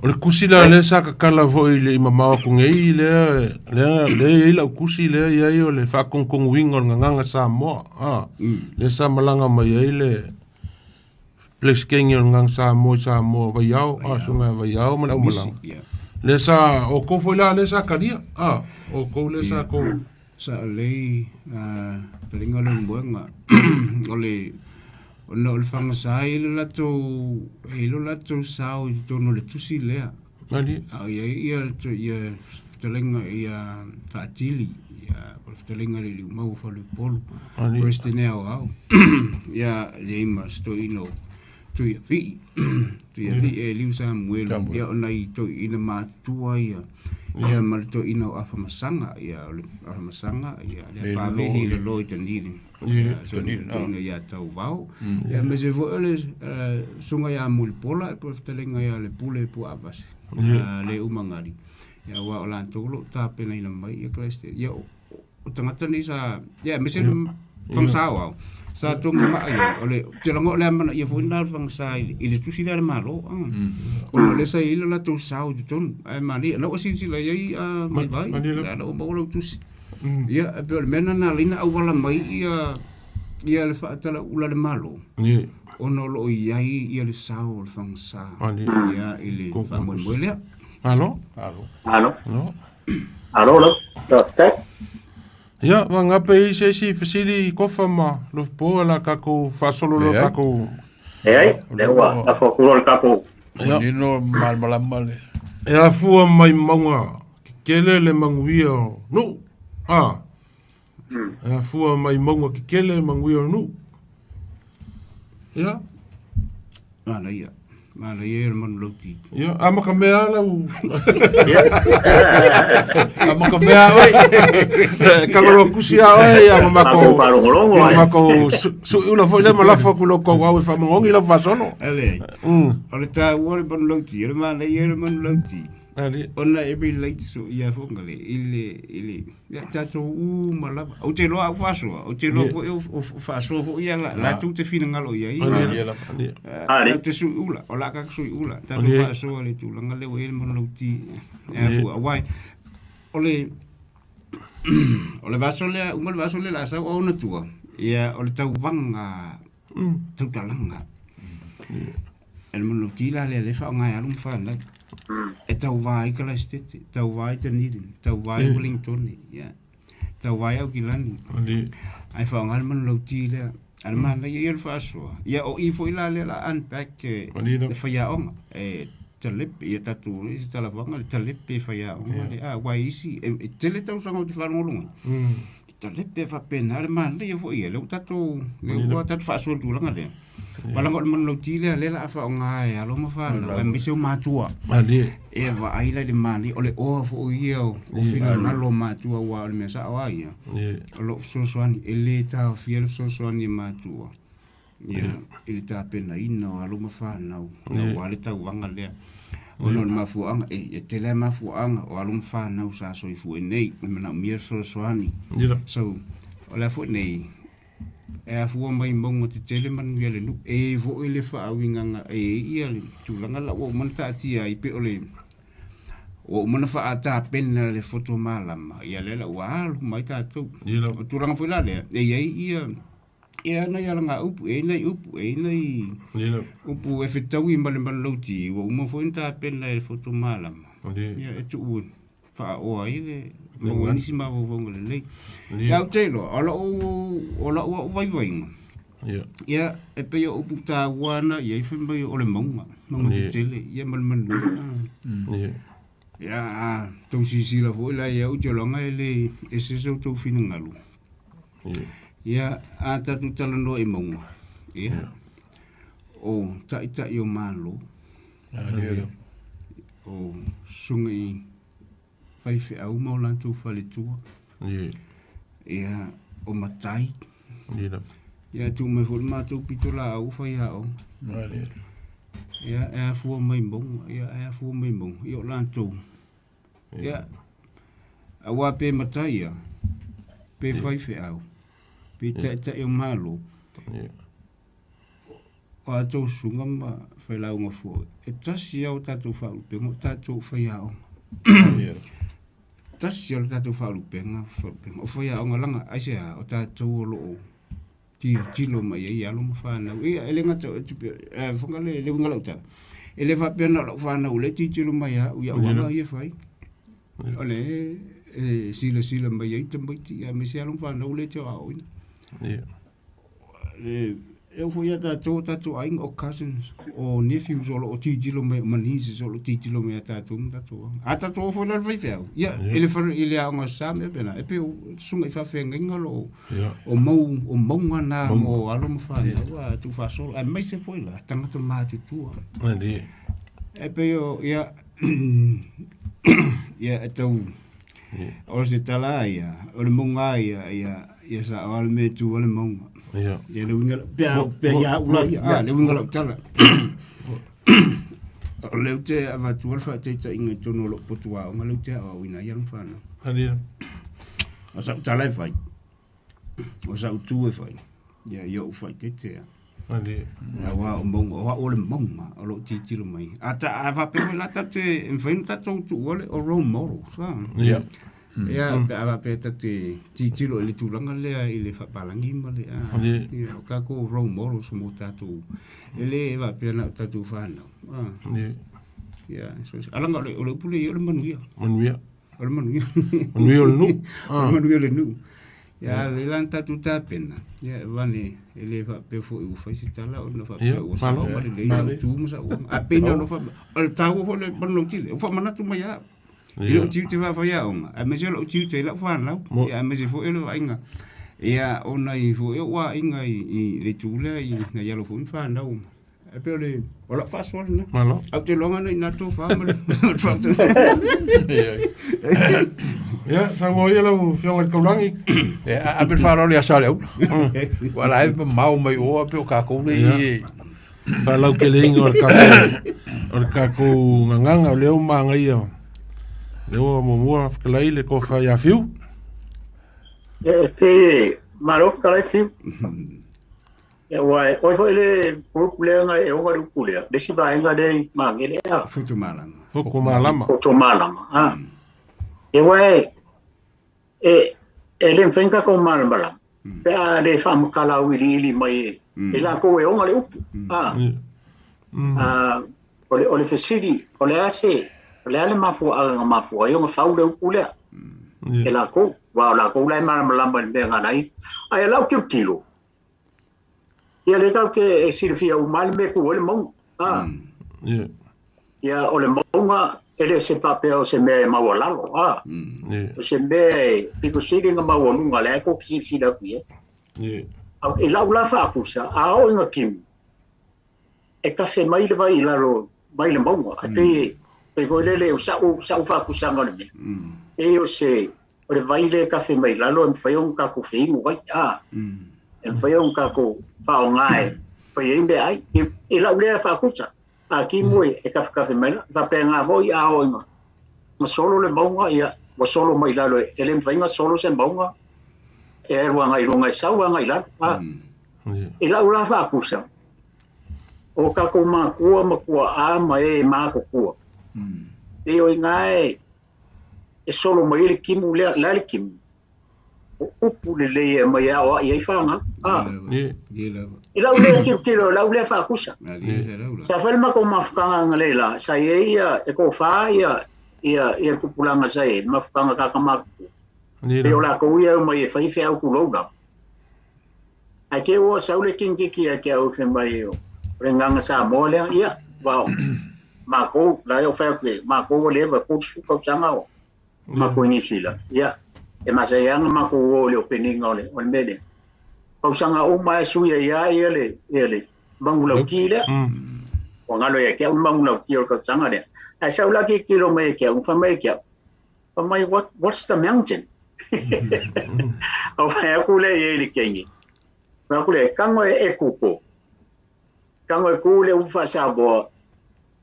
O le kusi la lea sa kakala foi i le i mamao atu nei lea lea lea e i ai lau kusi lea e i ai o le faakogokogoina o le gagaga Samoa a lea sa malaga mai ai le Peresetene o le Gagaga Samoa i Samoa Vaiao a susuga ia Vaiao ma le aumalaga. Lea sa outou foi la lea sa talia a outou lea sa tou Sa lelei taliga o le moega o le ona o le fagasa e i ai le latou e i ai lo latou sao i totonu o le tusi lea. A o i ai ia ia fetalaiga ia Faatili ia o le fetalaiga i le Liumau o Faleupolu President Aoao ia e i ai ma se toeaina o Tuiavii Tuiavii Eliu Samuelu ia o nai toeaina matutua ia ia ma le toeaina o Afamasaga ia o le Afamasaga ia le Pavehi le Loi Tanili toeaina ia Tauvao ia aemaise foi o le susuga ia Mulipola po o le fetalaiga ia Lepule Puaavasi le Umagali ia aua o latou o lo o tapenaina mai ia Kalaisite ia o tagata nei sa ia aemaise le fagasa aoao sa togi maa i ai o le ou te lagona o le amanaia foi lena o le fagasa i le tusi lea a le Malo ona o lea sa i ai le latou sao i totonu ae manaia o lena ua silasila i ai Vaivai o lena ua maua lau tusi ia e pei o le mea lena na ala ai ona auala mai ia ia le faatalaula a le Malo ona o lo o i ai ia le sao o le fagasa ia i le faamoemoe lea. Malo. Malo. Malo lau. Faafetai. Ia, vagape i se isi fesili Kofa ma Lofipo la tatou faasolo loa tatou. Leai, lea ua lafo atu loa le tatou. Ia. Nino malamalama le. E afua mai mauga kekele le manuia o nuu. A. E afua mai mauga kekele le manuia o nuu. Ia. Manaia. Manaia ia le manulauti. Ia, a ma ka mea lau. A ma ka mea oi. Ka lo kusi a oi ia ma mako. Faalogologo Ma mako su ula foi le ma lafo ku lo ko au e faamogongi lau faasolo. Ale. O le taua o le manulauti, o le manaia ia o le manulauti. Ali. Ona e relate so ia fongale i le i le ia tatou uma lava. Ou te iloa au faasoa, ou te iloa foi o faasoa foi ia latou te finagalo i ai. Ali. Tatou te sui ula, o la ka sui ula, tatou faasoa le tulaga lea ua i ai le manulauti. E fua, aua o le o le vaiaso lea, uma le vaiaso lea o le a sau au ona tua, ia o le tauvaga tautalaga. E le manulauti la lea lea e faaaoga e alo ma fanau. E tauva ai Kalaisitete, tauva ai Dunedin, tauva ai Wellington, ia. Tauva ai Aukilani. Ae faaaoga le manulauti lea. A le manaia ia o le faasoa. Ia o i foi la lea o le a unpack e le faiaoga. E talepe, ia tatou i se talafaga le talepe faiaoga le, a, aua e isi, e tele tausaga ou te faalogologo ai. Talepe faapena le manaia foi ia, lea ua tatou, lea ua tatou faasoa i le tulaga lea. Valaga o le manulauti lea, lea o le a faaaoga e alo ma fanau, aemaise o matua. Malie. E vaai la i le manaia, o le oa foi ia o finagalo o matua, aua o le mea sao lava ia, o lo o fesoasoani, e le taofia le fesoasoani a matua. Ia, i le tapenaina o alo ma fanau, aua le tauvaga lea. Ona o le mafuaaga, e tele lava mafuaaga o alo ma fanau sa soifua i nei, e manaomia le fesoasoani. So, o le a foi nei, e afua mai mauga tetele manuia le nuu. E i ai foi le faauigaga, e i ai ia le tulaga la ua uma ona taatia ai, pei o le, ua uma ona faatapena le foto malama, ia lea la ua alu mai tatou. O le tulaga foi la lea, e i ai ia Ia nai alaga upu, e i ai nai upu, e i ai nai upu e fetaui ma le manulauti, ua uma foi ona tapena e le Foto Malama. Ia e tuu faaoa ai le maua ai nisi mafaufauga lelei. Ia ou te iloa, o lou, o lau au vaivaiga, ia e pei o upu taua na i ai fai mai o le mauga, mauga tetele, ia ma le manuia. Ia a tou silasila foi la i ai, ou te iloaga e le ese so outou finagalo. Ia, a tatou talanoa i mauga, ia, o taitai o Malo, o susuga i faifeau ma o latou faletua, ia, o matai, ia, tuu mai foi le matou pitolaau o faiaoga, ia, e afua mai mauga, ia, e afua mai mauga, ia, o latou. Ia, aua pe matai ia, pe faifeau, pe taitai o Malo, o a outou susuga ma failauga foi, e tasi lava o tatou faalupega, o tatou faiaoga. Tasi lava le tatou faalupega, o faiaoga leaga aisea, o tatou o lo o tilotilo mai ai alo ma fanau. Ia, e le gata, fofoga le le uiga o lau tala, e le faapea na o lau fanau o lea e tilotilo mai ia au i au aga ia e fai. O lea e silasila mai ai tamaiti aemaise alo ma fanau lea e te aoaoina. E oo foi ia tatou, o tatou aiga, o cousins, o nephews o lo o tilotilo mai, ma nieces o lo o tilotilo mai ia tatou ma tatou aoga. A tatou o foi la i le faifeau, ia, i le fale, i le aoga sa ma mea faapena, e pei o susuga i faafeagaiga o lo o O mau, o mauga na mo alo ma fanau a tuufaasolo, aemaise foi la tagata matutua. Malie. E pei o, ia, ia e tau, o se tala ia, o le mauga ia, ia, ia sa o le mea e tu ai le mauga. Ia. Ia le uiga, pe a, pe ia ula ia, a, le uiga o lau tala. O lea ou te avatua le faataitaiga i totonu o lou potu aoga lea ou te aoaoina ai alo ma fanau. Malie. O sau tala e fai, o sau tu e fai, ia i ou faaeteete lava. Malie. Aua o mauga, o au o le mauga o lo o tilotilo mai. A ta, a faapea foi la tatou te, e mafai ona tatou tuua le o role models, a. Ia. Ia, pe a faapea tatou te tilotilo i le tulaga lea i le faapalagi ma le, a, Malie. ia, o tatou role models mo tatou, e le faapea na o tatou fanau, a. Ia. Ia, so, alaga o le, o le upu lea i ai o le manuia. Manuia. O le manuia. Manuia o le nuu. O le manuia o le nuu. Ia, le la na tatou tapena, ia, vane, e le faapea foi ua fai se tala ona faapea ua sao ma lelei sau tu ma sau aga. A pei na ona faapea, o le taua foi le manulauti lea, ua faamanatu mai ia au. I lou tiute faafaiaoga, aemaise o lou tiute i lau fanau, ia aemaise foi o le vaaiga, ia, o nai foi ou aiga i le itu lea i nai alo foi ma fanau. E pei o le, o lau faasoa lena. Malo. Ae ou te iloa na ina tofa ma le faautautaga. Ia, saunoa ia lau Afioga i le Taulagi. E, a ave le faaaloalo ia Saleaula. Ua la e mamao mai o a pe o kākou le i e. Faalauteleina o le tatou o le tatou gagana o lea ua manaia. Lea ua muamua fetalai le tofa ia Fiu. E pei malo fetalai Fiu. Aua e oe foi le group lea na e ona le upu lea, le isi vaega lea i Magele a. Foto malama. Foto malama. Foto malama, a. E ua e, e, e le mafai ona tatou malamalama, pe a le faamatala auiliili mai e, e latou e ona le upu, a. A, o le, o le fesili, o le a se, o le a le mafuaaga na mafua ai ona fau le upu lea e latou, aua o latou la e malamalama i le mea na ala ai. Ae o lau tilotilo, Ia lea tatou te silafia uma lava le mea e tu ai le mauga. A. Ia. Ia o le mauga E le o se faapea o se mea e maualalo, a. O se mea e pito sili ona maualuga, lea e tou te silasila atu i ai. I lau la faakusa, a oo ina timu, e kafe mai le vai i lalo mai le mauga. Ae pei, pei foi lele o sa'u, sa'u faakusaga o le mea, pei o se, o le vai lea e kafe mai lalo e mafai ona tatou feinu ai, a. E mafai ona tatou faaaoga e fai ai meaai. I lau lea faakusa. A timu e kafekafe mai la, faapena foi a oo ina na solo le mauga, ia ua solo mai lalo, e le mafai ona solo se mauga e alu agai i luga, e sau agai i lalo. A, i lau la faakusa, o tatou matua ma tuaa ma e matutua, pei o i ina e solo mai ai le timu lea, o le a le timu? O upu lelei e aumai e aoai ai fanau. Ah. I lau lea tilotilo, i lau lea faakusa. Sa fai le matou mafutaga analeila, sa i ai ia, e toafa ia, ia, ia le tupulaga sa i ai, le mafutaga tagata matutua. Pei o latou ia e omai e fai feau tulou lava. Ae te i ua sau le kinititi ia te au fai mai o le agaga Samoa lea, ia, well, matou, la e ou fai atu i ai, matou ua leva, 30 tausaga o matou i Niu Sila, ia, e masani lava ona matou o i le opening o le, o le mea lea. Tausaga uma e sui ai lava ia le, ia le manulauti lea. Ua galo ia te au le manulauti o le tausaga lea. Ae sau la tilotilo mai ia te au, fai mai ia te au, fai mai, what, what's the mountain? Ou fai atu lea i ai i le teine. Fai atu lea, tago e kuko. Tago e ku le upu faa-Samoa,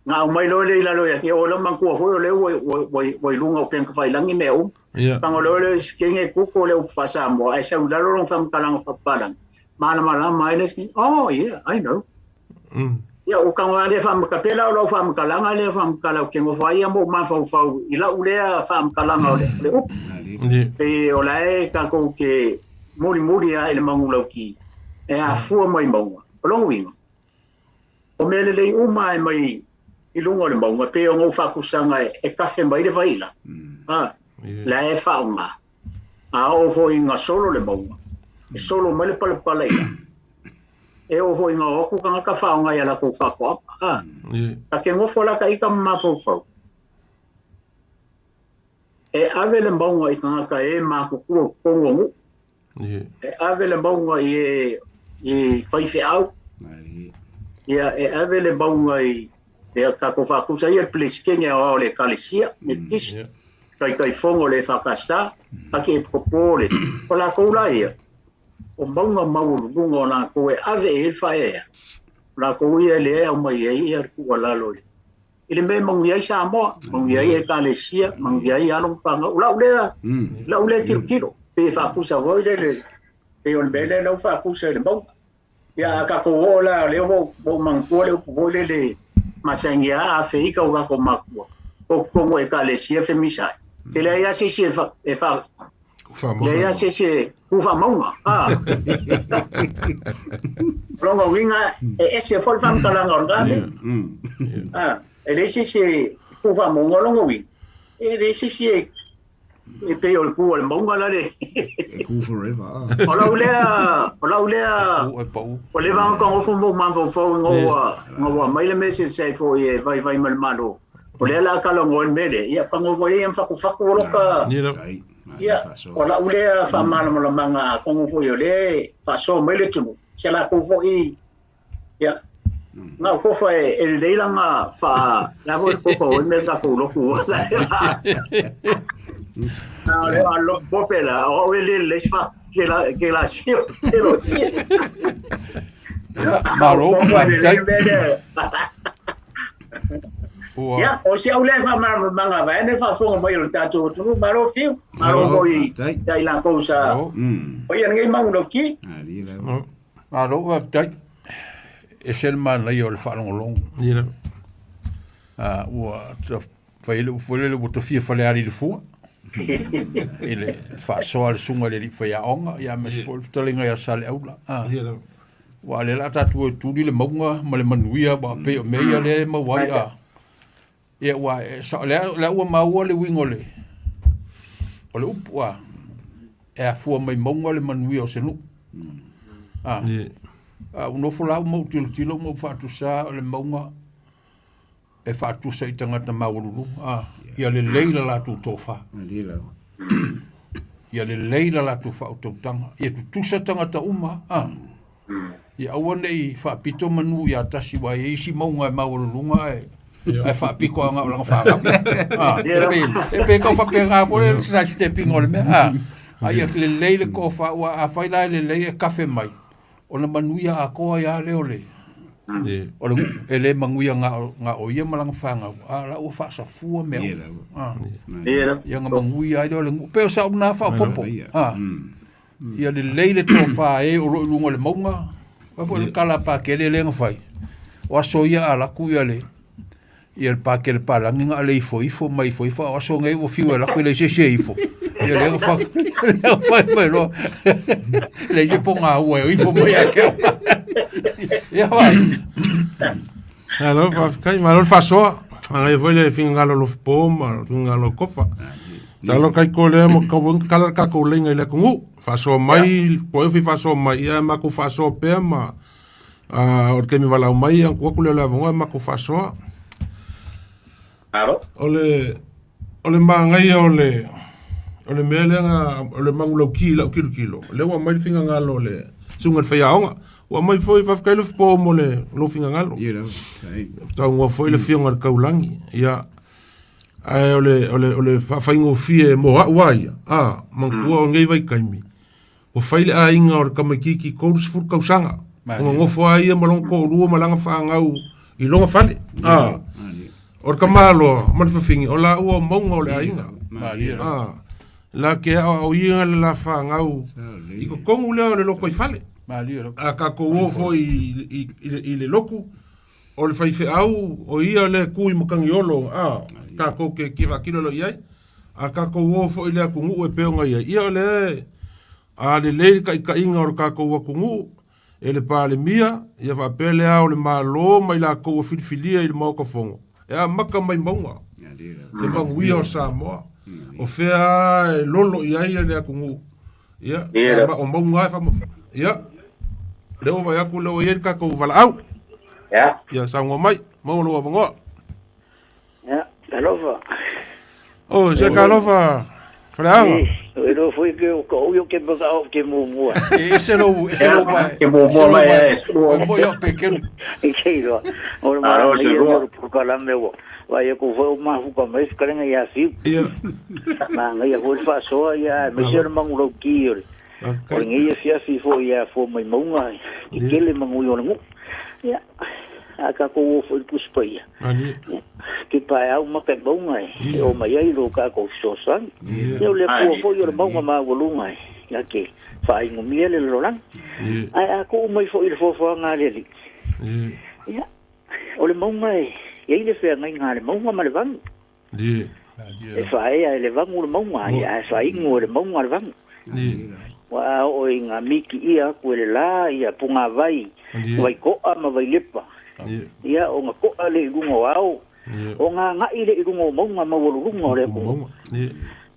na aumai loa lea i lalo ia te oe, o lau manatua foi o lea ua, ua, ua, ua i luga o upega tafailagi mea uma. Tago loa lea kenge kuko le upu faa-Samoa, ae sau i lalo lona faamatalaga faa-Papalangi, malamalama ai le isi, oh yeah, I know. Ia, ua tago lava lea faamatala, pei la o lau faamatalaga lea faamatala ou te nofo ai ia ma ou mafaufau i lau lea faamatalaga o le, o le upu. Pei o la e tatou te mulimuli lava i le manulauti e afua mai mauga. O lona uiga, o mea lelei uma e mai i luga o le mauga, pei ona ou faatusaga e kafe mai le vai i lalo, a, la e faaaoga. A oo foi ina solo le mauga, e solo mai le palapala i lalo. E oo foi ina o atu tagata faaaoga i a latou faatoaga, a. Ta te nofo la ta ita ma mafaufau, e ave le mauga i tagata e matutua i totonu o nuu, E ave le mauga i e i faifeau. Ia, e ave le mauga i ia tatou faatusa ia le Peresetene Aoao o le Ekalesia Metotisi, Taitaifono o le EFKS, Arkiepikopo o le, o latou la ia, o mauga maualuluga o latou e ave i ai le faaeaea, o latou ia lea e aumai ai ia le tuualalo i i le mea e manuia ai Samoa, manuia ai Ekalesia, manuia ai alo ma fanau. O lau lea, lau lea tilotilo, pei e faatusa foi lele, pei o le mea lea lau faatusa i le mauga. Ia a tatou oo la, lea ua ou manatua le upu foi lele, masani lava a feika o tatou matua, o totonu o Ekalesia femisa ai. Te leai lava se isi e fa, e fa, leai lava se isi e ku faamauga. Ah. O lona uiga, e ese foi le faamatalaga o lena mea. Ah, e leai se isi e ku faamauga, o lona uiga, e leai se isi e e pei o le ku o le mauga la le. E ku forever. Ah. O lau lea, o lau lea, Pau e pau. ua leva ona nofo ma ou mafaufau ina ua, ina ua aumai le mea eseese foi e vaivai mai le Malo. O lea la talanoa i le mea lea, ia pagua foi ia ma fatufatu o loka, ia, o lau lea faamalamalamaga atonu foi o lea e faasoa mai le atunuu, se latou foi, ia, na o tofa e, e lelei lana faa, la foi tofa oi me tatou lotu. Na o le a lotu pope la, o e le lelei se fa, ke la, ke la sio, ke lo sio. Malo, faafetai. Ua... Ia, o si au lea faamalamalamaga vaeane le faafofoga mai o le tatou atunuu, malo fiu, malo foi ia i latou sa faia lenei manulauti. Malo faafetai. Ese le manaia o le faalogologo. Ua fai le upu foi lele ua tofia faleali i le fua i le faasoa a le susuga i le alii faiaoga, ia aemaise foi le fetalaiga ia Saleaula. Aua o lea o le a tatou o e tuli le mauga ma le manuia, aua pei o mea ia lea e maua ai a. Ia aua e sao, lea, lea ua maua le uiga o le, o le upu a, e afua mai mauga le manuia o se nuu. A, a ua nofo la au ma ou tilotilo ma ou faatusa o le mauga. e faatusa i tagata maualuluga, a, ia lelei la latou tofa. Ia lelei la latou faautautaga, ia tutusa tagata uma, a. Ia aua ne i faapito manu ia tasi, aua e i ai isi mauga e maualuluga ae ae faapito lava na o lana fanau. A, e pei, e pei e tau faapena foi le side stepping o le mea, a. A ia lelei le tofa, aua afai la e lelei e kafe mai, ona manuia atoa ai lava lea o le, o le nuu. E le manuia na o, na o ia ma lana fanau, a o la ua faasafua mea uma. A, ia ona manuia ai lea o le nuu. E pei o sau lena faaopoopo. A, ia lelei le tofa a e o lo o i luga o le mauga. Aua foi le tala a Pakele lea na fai, o aso ia a alu atu ia le, Ia le pakele palagi na ale ifo ifo ma ifo ifo a o aso nei ua fiu e alu atu e leai se isi e ifo. Ia lea na fa lea na fai mai loa. E leai se pogaua e ifo mai ia te au. Ia vai. Malo, faafetai, malo le faasoa. Magaia foi le finagalo o Lofopo ma le finagalo o Kofa. Talo kai ko lea mo kau kala le tatou leiga i le atunuu. Faasoa mai, po o fia faasoa mai, ia matou faasoa pea ma A o le taimi valaau mai, ia tuu atu lea o le avanoa e matou faasoa. Alo. O le, o le manaia o le, o le mea lea na, o le manulauti i lau tilotilo, o lea ua aumai le finagalo o le susuga i le faiaoga. Ua aumai foi, faafetai Lofipo mo le, lou finagalo. Ia lava, faafetai. Saunoa foi le Afioga i le Taulagi, ia, ae o le, o le, o le faafaigofie mo au lava ia, a, manatua o lenei vaitaimi, Ua fai le aiga o le tamaitiiti 30 tausaga. Ua nonofo lava ia ma lona toalua ma lana fanau i lona fale. A, o le tamaloa ma le fafine, o laua o mauga o le aiga. A, la te aoaoina le la fanau i totonu lea o le lotoifale. A tatou o foi i le lotu, o le faifeau, o ia lea e tu i matagiolo, a, tatou te tilotilo loa i ai. A tatou o foi i le atunuu e pei ona i ai, ia o lea a lelei le taitaiga o le tatou atunuu e le Palemia, ia faapea le Ao o le Malo ma i latou ua filifilia i le Maota Fono, e amata mai mauga le manuia o Samoa. O fea lava e lolo i ai le atunuu, ia, o mauga lava e faama... Ia, lea ua vaai atu lea ua i ai le tatou valaau. Ia, saunoa mai, maua lou avanoa. Ia, talofa. Oh, se talofa, Faleaga. E iloa foi ke o ka ui o ke maka o ke muamua. E ese lou, ese lou vai. Ke muamua mai e. O mo yo pekelu. E ke iloa. O le Alo, se manaia lua. o le polokalame ua. Vai aku foi o mafuka mai fetalaiga ia Fiu. Ia. Manaia foi le faasoa ia aemaise o le manulauti o le o lenei afiafi foi ia fua mai mauga e tele manuia o le nuu. Ia, a tatou o foi i le Tusi Paia. Ia, ke paeau ma ka mauga e o mai ai lo tatou fesoasoani. Ia o le Atua foi o le mauga maualuga e na te faainumia le lalolagi. Ae a tuu mai foi i le foafoaga a le Alii, ia, o le mauga e i ai le feagaiga a le mauga ma le vanu. E faaea e le vagu le mauga, ia, ae faainu e le mauga le vagu. Ua a oo i ngā miki ia atu e le la, ia pugāvai, Vaikoa ma Vailepa. Ia, o ngā koa le i luga o ao, o ngā nga'i le i luga o mauga maualuluga o le atunuu.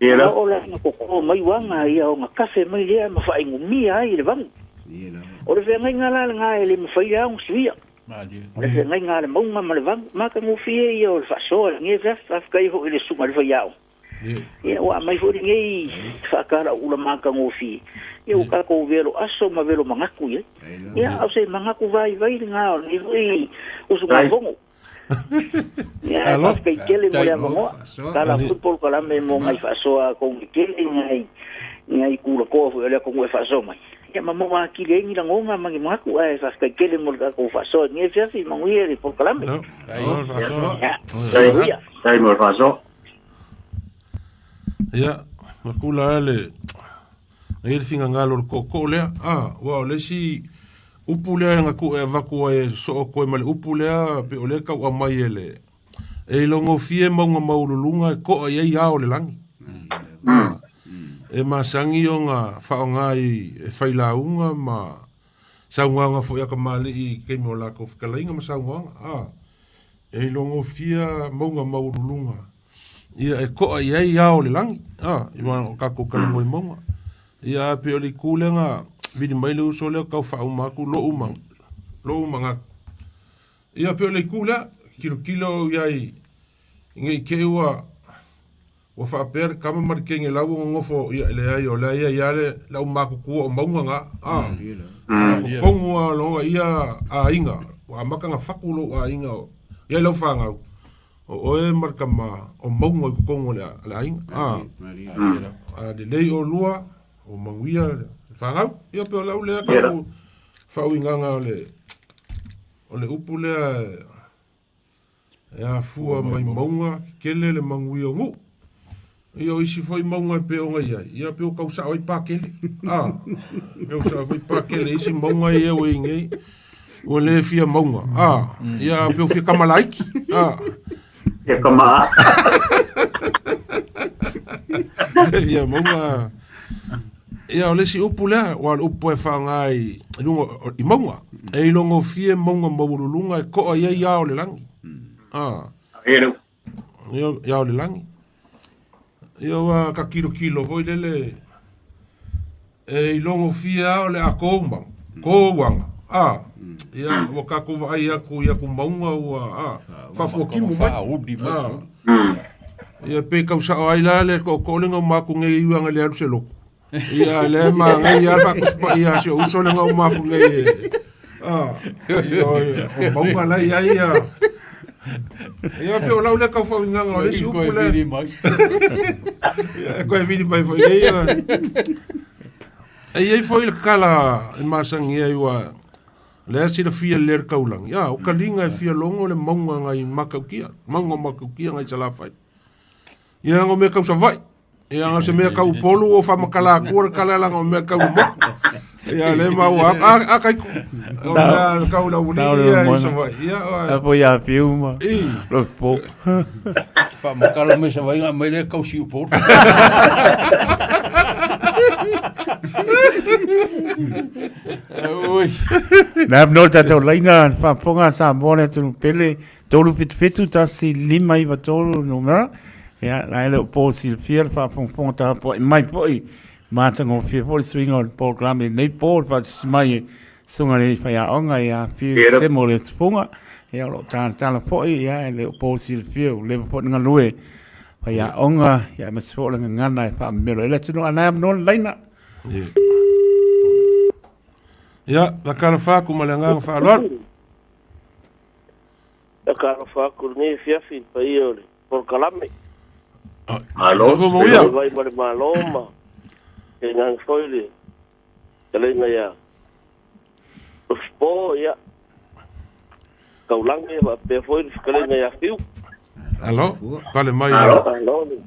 Ia oo la ina koko mai uaga, ia o ngā kafe mai lea ma faainumia ai le vagu. O le feagaiga la lena e le mafai lava ona suia. O le feagaiga a le mauga ma le vagu, matagofie ia o le faasoa i lenei afiafi. Faafetai foi i le susuga i le faiaoga. Ia ua aumai foi lenei faatalauula matagofie, ia ua tatou velo aso ma velo manatu i ai. Ia, o se manatu vaivai lena o lenei foi usugafono. Ia, ae faafetai tele mo le avanoa. Tala foi polokalame mo nai faasoa a tou tele i nai tulakoa foi o le atunuu e faasoa mai. Ia ma maua atili ai ni lagona ma ni manatu, ae faafetai tele mo le tatou faasoa i lenei afiafi, manuia le polokalame. Ia, manuia. Faafetai mo le faasoa. Ia, makula le ai le finagalo o le tootoo lea. Ah, aua o le isi upu lea na tuu e avatu ai e soo atu ai ma le upu lea, pei o lea e tau aumai e le e ilogofie mauga maualuluga e to'a i ai ao o le lagi. Ah, e masani ona faaaoga i e failauga ma saunoaga foi a kamali'i i taimi o latou fetalaiga ma saunoaga. Ah, e ilogofia mauga maualuluga ia e to'a i ai ao o le lagi, a, i o tatou talanoa i mauga. Ia, ae pei o le itu lea na vili mai le uso lea tau faauma atu lou manatu. Ia, pei o le itu lea, Tilotilo au i ai ne i te i ua ua faapea le tama ma le teine la ua nonofo, ia e leai, o lea e i ai lava le aumatutua o mauga na, a. A o totonu lava o lona ia aiga, ua amata ona fatu lou aiga i ai lau fanau, o oe ma le tama o mauga i totonu o le aiga, a. A lelei oulua, ua manuia le fanau. Ia pei o lau lea tau faauigaga o le upu lea e afua mai mauga tetele le manuia o nuu. Ia o isi foi mauga e pei ona i ai, ia pei ua tau sao ai Pakele. A, tau sao foi Pakele i isi mauga ia ua i ai nei, ua le fia mauga. A, ia pei ua fia tama laiti. A. Ia kama. Fia mauga. Ia o le isi upu lea, aua o le upu e faaaoga i luga i mauga. E ilogofie mauga maualuluga e to'a i ai ao o le lagi. A. Ia ao o le lagi. Ia ua ta tilotilo foi lele e ilogofie lava o le a tou ma tou aga. A. Ia ua tatou vaai atu i atu mauga ua a faafuatimu mai. A. Ia pe tau sao ai la le tootoo le uma atu nei i uaga le alu se lotu. Ia le magai ia fa kus pa ia si o uso le uma atu nei. Ah, ia o mauga la ia ia. Ia pe o lau le kau fauingaga o le isi upu le. Ia e koe vili mai foi nei. Ia. E iai foi le kala e masangi ai ua lea silafia le le taulagi. Ia, o kaliga e fia logo le mauga ngai Matautia, mauga o Matautia ngai Salafai. Ia leaga o mea tau Savaii. Ia leaga o se mea tau Upolu ua faamatala atua le tala leaga o mea tau le motu. Ia lea maua atu. A, a Kaiko. O mea tau le aualii ia i Savaii. Ia, A po ia piu ma. I. Lo po. Faamatala mai Savaii na aumai lea kausi i Upolu. Ui. Na no tātou laina whaaponga Samoa le atunu pele 377 1593 numera. Ia, la ele o pō silafia le whaapongaponga tahapoa i mai po'i mātangofie foi le suiga o le polokalame i lenei pō le faasisi mai e susuga i le faiaoga ia Fiu Semo le Tufuga. Ia, o lo o talatala foi, ia, e le o pō silafia ua leva foi ona galue faiaoga, ia, aemaise foi o le gagana e faamemelo ai le atunuu. A o na e avanoa le laina. Ia, faatalofa atu ma le agaga faaaloalo. Faatalofa atu i lenei afiafi i le paia o le polokalame. Malo. Soifua manuia. Vai ma le Malo ma tainane foi le fetalaiga ia Lufipo, ia, Taulagi faapea foi le fetalaiga ia Fiu. Alo, pale mai. Malo. Malo le,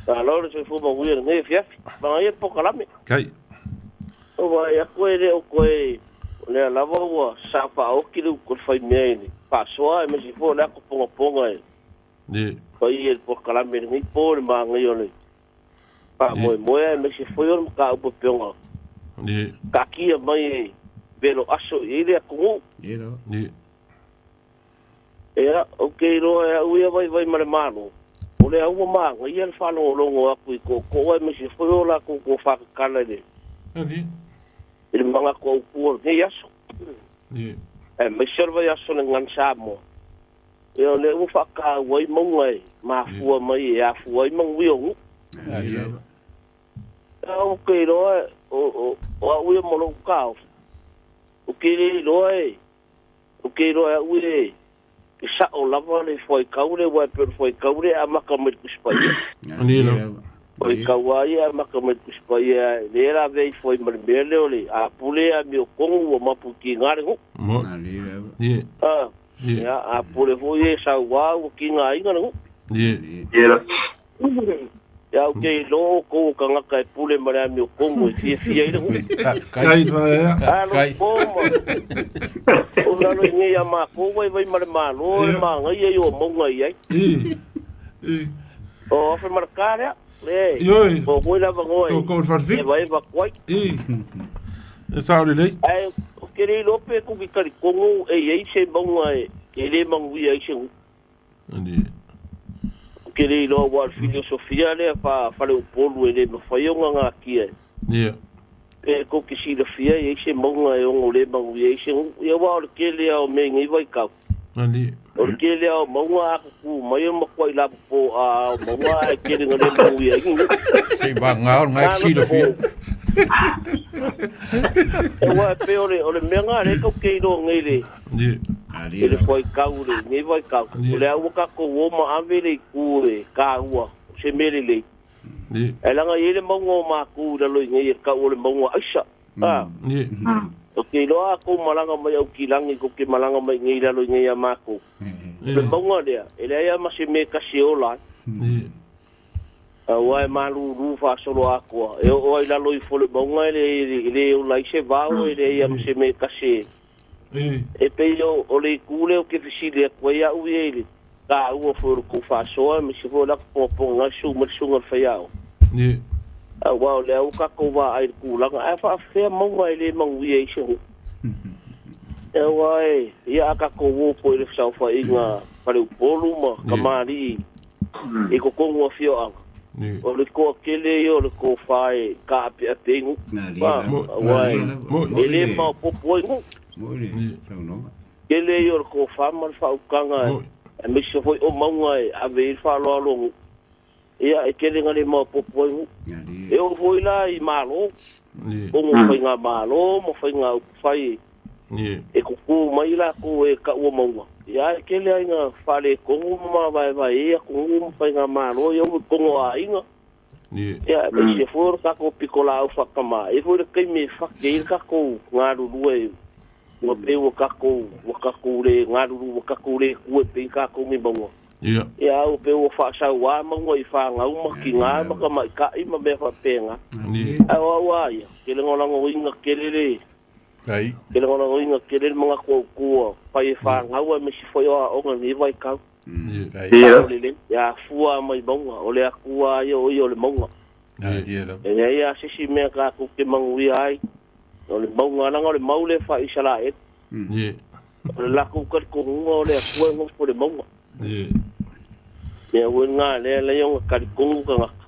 malo le soifua manuia i lenei afiafi. Manaia le polokalame. Kai. O vaai atu e le o toe, o lea lava ua sa faaoti le utu a le faimea i le faasoa aemaise foi o le ato pongaponga e Ye. paia i le polokalame i lenei po i le manaia o le faamoemoe aemaise foi o le mataupu e pei ona Ye. taatia mai e velo aso i ai le atunuu. Ye lava. Ye. Ia, ou te iloa e au ia vaivai ma le Malo, o lea ua manaia le faalogologo atu i tootoo aemaise foi o latou tofa tatala i le, Ali. i le manatu autu o lenei aso. Ye. Aemaise o le vaiaso o le Gagana Samoa. Ia, o lea ua faataua ai mauga e mafua mai e afua ai manuia o nuu. Ye lava. Ia, ou te iloa, o, o, o au ia ma lou taofi, ou te le iloa e, ou te iloa e au ia e, e sao lava le fuaitau lea, aua e pei o le fuaitau lea e amata mai i le Tusi Paia. Ali Ye lava. lava. Fuaitau lava ia e amata mai i le Tusi Paia, lea la avea ifo ai ma le mea lea o le a pule a amiotonu ua mapu i tiga le nuu. Mo. Ali lava. Ye. Ah, Ye. ia, a pule foi e sauā ua tigaina le nuu. Ye. Ye la. Ia, ou te iloa o outou o tagata e pule ma le amiotonu e fiafia ai le nuu. Faafetai. Kai fa Alo Faafetai. po ma o lalo i nei a mākou vaivai ma le Malo e Ia. magaia i o mauga i ai. I. I. O afe ma le ka lea, le, Ioi. o foi lava ngoa Ko ko e farfi. vai va kuai. I. E sao lelei. Ae, o ke le iloa pe ku ki talitongo e i ai se mauga e, e le manuia ai se nuu. Ali. O ke le iloa ua o le filosofia lea fa fale Upolu e le mafai ona gatia e. Ye. Pe kou te silafia e i ai se mauga e ono le manuia ai se nuu. Ia aua o le tele lava o mea i nei vaitau. Nani. O le tele lava o mauga a tutu mai o le matuai lapopo a o mauga ae tele ina le manuia ai ni nuu. Se i vagana o lena e te silafia. Aua e pei o le, o le mea lena lea tatou te iloa nei i le, i le fuaitau i lenei vaitau, o lea ua tatou o ma ave le itu e taua o se mea lelei. Ae leaga e i ai le mauga o matou i lalo i inei e tau o le mauga aisa. A. Ou te iloa a tou malaga mai Aukilani tou te malaga mai i inei i lalo i inei ia matou. O le mauga lea, e leai lava ma se mea e tasi e ola ai. Aua e malulu faasoloatoa, e oo lava i lalo ifo o le mauga e le ola ai se vao, e leai lava ma se mea e tasi e... E pei o le itu lea ou te fesili atu ai au ia i le taua foi o le tou faasoa aemaise foi o le ata ponapona e susu mai le susuga i le faiaoga. Aua o lea ua tatou vaai i le tulaga, ae faafefea mauga e le manuia ai se nuu? Aua e, ia a tatou o foi i le saofaiga a Faleupolu ma tamalii i totonu o afioaga, o le toatele ia o le tofa e taapeape ai nuu. Aua e le maopoopo ai nuu. Tele ia o le tofa ma le faautaga aemaise foi o mauga e ave i ai le faaaloalo o nuu. Ia, e tele ina le maopoopo ai nuu. E oo foi la i Malo, totonu o faigamalo ma faiga upufai e tutu mai latou e tau o mauga, ia ae tele lava ina faaletonu ma mavaevae ai atunuu ma faigamalo ia ua i totonu o aiga. Ia, aemaise foi o le tatou pitolaau faatama, e i ai foi le taimi e fati ai le tatou galulue ua pei ua tatou ua tatou le galulue ua tatou le tu e pei tatou ni mauga. Ia. Ia, a ua pei ua faasaua mauga i fanau ma tina ma tamaitai ma mea faapena. Ae o au lava ia, ou te lagolagoina tele le Ai. Te lagolagoina tele le manatu autu ua fai e fanau aemaise foi o aoga i lenei vaitau. Ia. Sao lelei, e afua mai mauga, o le Atua lava ia o ia o le mauga. E leai lava se isi mea tatou te manuia ai, o le mauga, leaga o le mau lea faa-Isaraelu. O le latou talitonuga o le Atua e nofo i le mauga. Mea foi lena lea e ala ai ona talitonu tagata.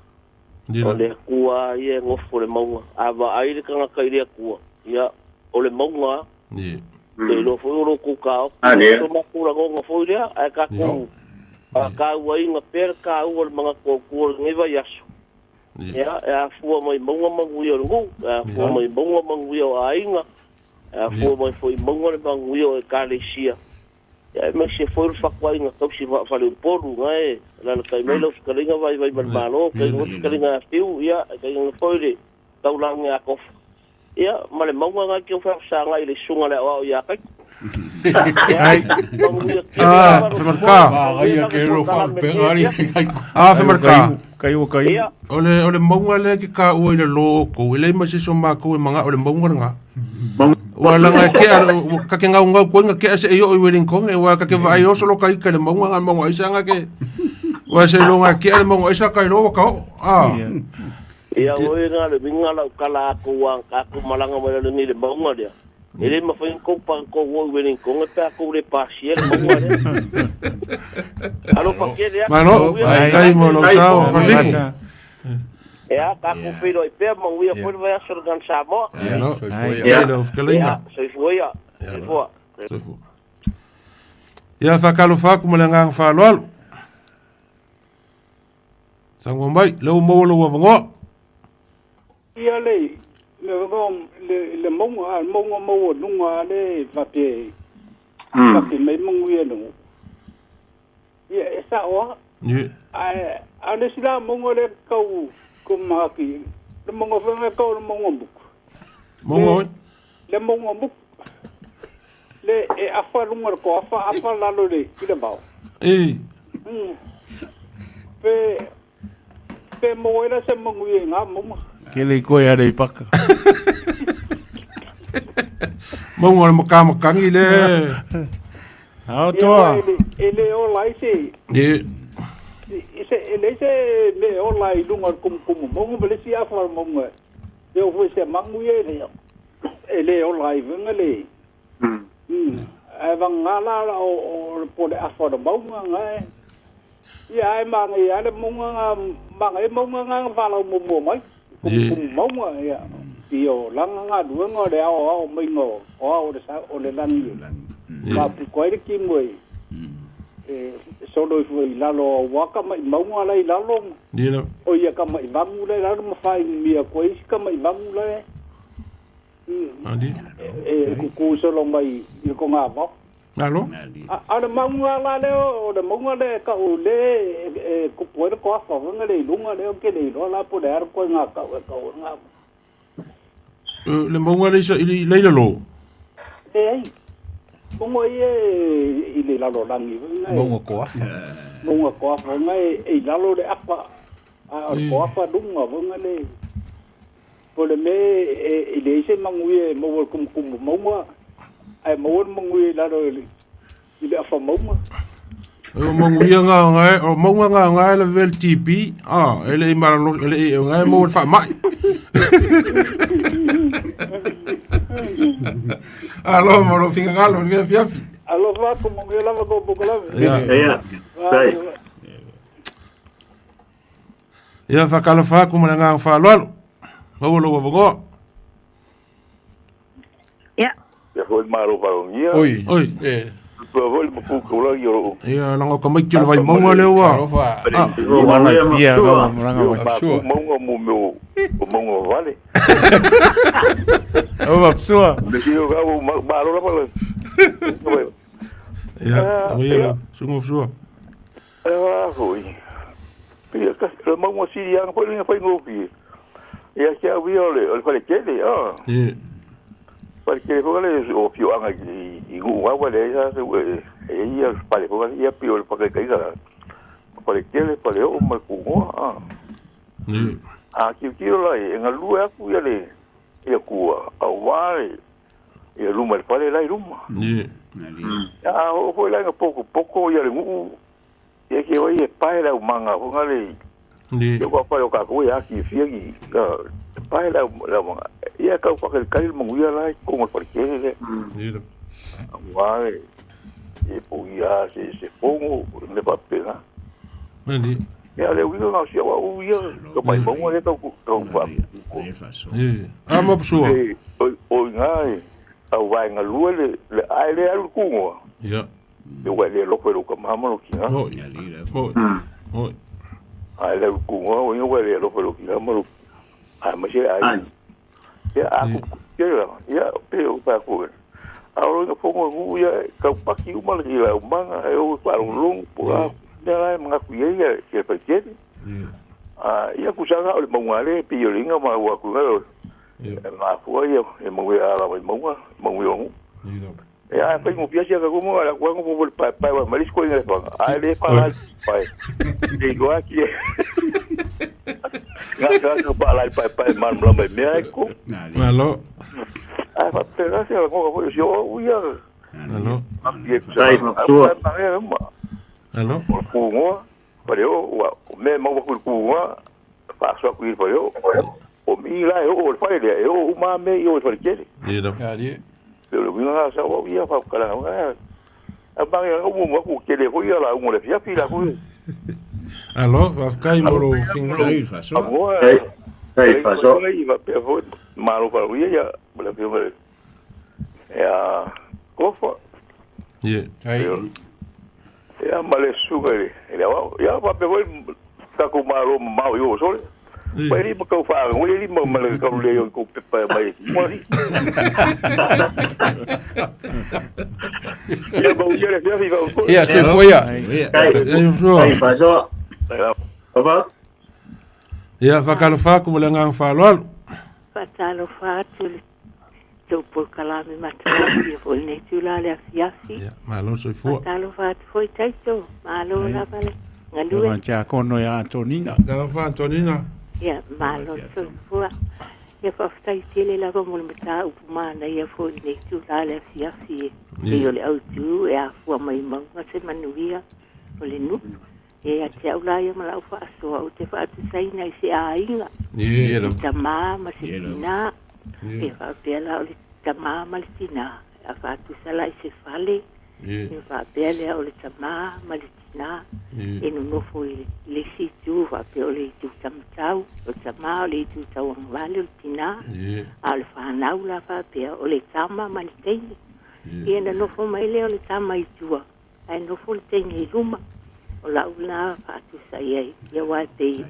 O le Atua lava ia e nofo i le mauga. A vaai le tagata i le Atua, ia, o le mauga lava. Ou te iloa foi o lo outou taofi, o so matou lagona foi lea, ae tatou faatauaina pea le taua o le manatu autu o lenei vaiaso. Ia, e afua mai mauga manuia o le nuu, e afua mai mauga manuia o aiga, e afua mai foi i mauga le manuia o Ekalesia. Ia aemaise foi o le fatuaiga tausi faa-faleupolu, na e alalatai mai lau fetalaiga Vaivaimalemalo, tainane foi le fetalaiga ia Fiu, ia, tainane foi le taulaga ia Tofa, ia, ma le mauga na e te o faafesagai i le susuga i le aoao ia Taito. Ai. Manuia tele Ah, lava lo Femarika. Manaia ke ro faalupega ali. Ah, Femarika. Kai ua kai. Ia, O le mauga lea ke taua i le lō o kou, e leai ma se isi o matou e mana'o i le mauga lena. Ua laga e kea, ua ka ke gaugau koe na kea seʻi oo i Wellington, aua ka ke vaai oso lo ka ika i le mauga na mauga aisa na ke, ua se iloga e kea le mauga aisa ka iloa ua ka oo. Ah. Ia oi na le winga lau kala aku wa aku malanga mai le ni le mauga lea. E le mafai ona kou pa kou o i Wellington e pe a kou le pasia le mauga lea. Alofa tele atu. Malo, faafetai mo lou sao, Fafiku. Ea, tatou feiloai pea, manuia foi le vaiaso i le Grand Samoa. Malo, Ai. faafetai lau fetalaiga. Ea, soifua ia. Soifua. Soifua. Ia, faatalofa atu ma le agaga faaaloalo. Saunoa mai, lea ua maua lou avanoa. Ia le le le le mauga a le mauga maualuga a le faapea faapea mai manuia i le nuu. Ia e sao lava. Ae a o le isi la mauga lea tau kumaki, le mauga foi lea tau o le mauga muku. Mauga oi? Le mauga muku. Le e afa luga o le toafa, afa lalo i le i le vao. Pe pe maua ai la se manuia i na mauga. Kele i koe Aleipaka. Mauga o le makamakagi le. Ao toa. E le ola ai se. Se e leai se mea e ola ai i luga o le kumukumu mauga ma le isi afa o le mauga. E oo foi i se magu ia e le ola ai foi le. Ae vagana la o le po o le afa o le mauga na e. Ia ae manaia lava le mauga na, manaia mauga na na valaau muamua mai. Kumukumu mauga ia. I o lana galuega o le aoao maiga o ao o le lagi e faapito ai le timu e. E solo ifo i lalo o waka mai maunga la i lalo. Ia. O ia ka mai vangu la i lalo ma whainumia koe isi ka mai vangu la e. Andi. E kuku solo mai i ko ngā vao. Alo? A le maunga la leo, o le maunga le ka o le e kupu e ko afa wanga le ilunga leo ke le iloa la po le ara koe ngā kau e kau ngā. Le maunga le isa i leila lo? E ai. Maunga i e i le lalo langi. Maunga ko afa. Maunga ko afa wanga e i lalo le afa. A o ko afa lunga wanga le. Po le me e le ise mangui e maua kumukumu maunga. Ai maua mangui i lalo i le afa maunga. O manguia ngā ngai, o maunga ngā ngai le vel TP, ah, ele i maralo, ele i ngai mo le wha mai. Alo, mo lo finga ngalo, ngai fiafi. Alo, fa, ko manguia lava ko pokalave. Ia. Ia. Tai. Ia, whakala wha, ko mana ngā wha loalo. Maua lo wawangoa. Ia. Ia foi malo wharongia. Oi. Oi. E. Tua foi mo kuku la yo. Ia, langa ka mai tira vai maunga leo wa. Alofa. Ah. O Ia, manuia ma ma maranga Yo mai. ma Sure. maunga mo meu o maunga vale. O mapsua. Me kio ka o malo la pala. Ia, ia, sungu sua. Ah, foi. Ia ka le maunga siri ang foi linga foi ngopi. Ia kia wi ole o fale kele ah. Ia. Fale kele foi le o pio anga i ngu wa wa le sa se e ia fale foi ia pio le pa kai ka. Fale kele fale o ma ku ah. Ia. A ki kiro la e nga lua aku ia le ia kua a wai ia luma le fale lai luma. Ia. A o foi la nga poko poko ia le ngu ia ke oi e pae la manga ho nga le Ia. ia kwa fale o ka ko ia ki fia ki pae la la manga ia ka pa ka kai mo ia la ko mo fale ke le Ia. wai e po ia se se pongo me pa pena. Andi. Ia le uiga nga sia wa u ia ko mai mo le ka ko pa. Ia. A mapsua. E o ngai a wai nga lua le le ai le alu kungo. Ia. E wai le loko lo ka mama lo kinga. Oi. Oi. Oi. Ai le kungo o wai le loko lo kinga ma lo. Ai ma se ai. Ia a ku ke la. Ia pe o pa ku. A o nga fongo ngu ia ka paki uma le la manga e o pa lo long po a. Ya la mga ku ia ke pa ke. Ia. A ia ku sanga o le maunga le pi o linga ma wa ku nga. Ia. Ma fua ia e mau ia ala mai maunga mau ia ngu. Ia. E a fai mo piasia ka como ala kwa ngo po pa pa wa maris ko ngai pa. A le pa la pa. E go aki. Nga ka ka pa la pa pa man bla mai me ko. Alo. A pa pe la se ko ko yo o ia. Alo. Tai mapsua. Alo. O ku ngo pa yo wa me mo ku ku ngo pa so ku pa yo. O mi la o o fa le o ma me yo fa le. Ia. Ali. Le winga sa wa ia fa kala nga. A ba ya o mo ku ke le ho ia la ngo le fia fi la ku. Alo, whafkai mo lo finga. Tai. Tai faso. Iva pe fo malo pa ia ia le fia me. Ya kofa. Ia. Ai. Ya male suga le. Ya wa ya pa pe fo ta ku malo mau yo sole. Pa ri pa ka fa ngo ri ma male ka le yo ko pe pa mai. Mo ri. Ya ba ia le fia fi va ko. Ia, se foi ia. Tai. Ia mapsua. Tai faso. Papa. Ia, whakala wha, ko le ngang wha loalo. Whatalo whātu le tau pōkalame matalaki ia foi nei tūla le afiafi. Ia, malo soifua. Whatalo whātu foi taito. Malo lava le ngalue. Ma tia kono ia Antonina. Tala wha, Antonina. Ia, malo soifua. Ia whaftai tele lava mo le mata upu mana ia foi nei tūla le afiafi. E o le au tū e afua mai maunga se manuia o le nu. E a te au la ia ma lau whaasoa o te whaatusaina i se āinga. Ia. Le tamā ma se tina. Ia. E whaapea la o le tamā ma le tina. A whaatusala i se fale. Ia. E whaapea lea o le tamā ma le tina. Ia. E nonofo i le isi itu whaapea o le itu tamatau. O le tamā o le itu tauangavale o le tina. Ia. A o le whanau la whaapea o le tama ma le teine. Ia na nofo mai lea o le tama i tua. Ae nofo le teine i luma. O lau lena faatusa i ai, ia aua e pei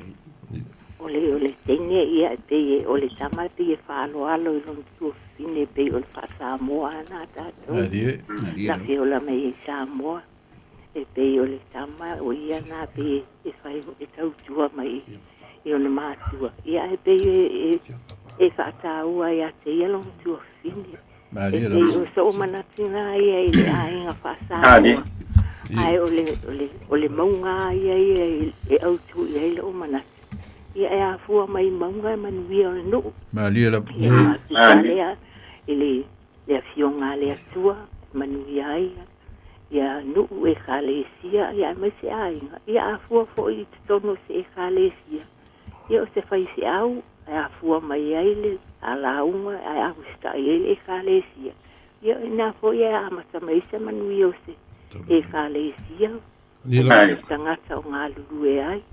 o le o le teine ia e pei e o le tama e pei e faaaloalo i lona tuafafine e pei o le faa-Samoa lava na tatou. Na feola mai ai i Samoa. E pei o le tama o ia na pei e fai e tautua mai i ona matua. Ia ae pei e e faataua ia te ia lona tuafafine. E pei o sou manatu lena ia i le aiga faa-Samoa. Ae o le, o le, o le mauga lava ia ia e autu i ai lou manatu. Ia e afua mai i mauga e manuia o le nuu. Ia faatusa lea i le, le afioga a le Atua e manuia ai ia nuu, ekalesia, ia aemaise aiga. Ia afua foi i totonu o se ekalesia. Ia o se faifeau e afua mai ai le alauga ae ausitai ai le ekalesia. Ia o ina foi e amata mai ai se manuia o se ekalesia, o se tagata o galulue ai.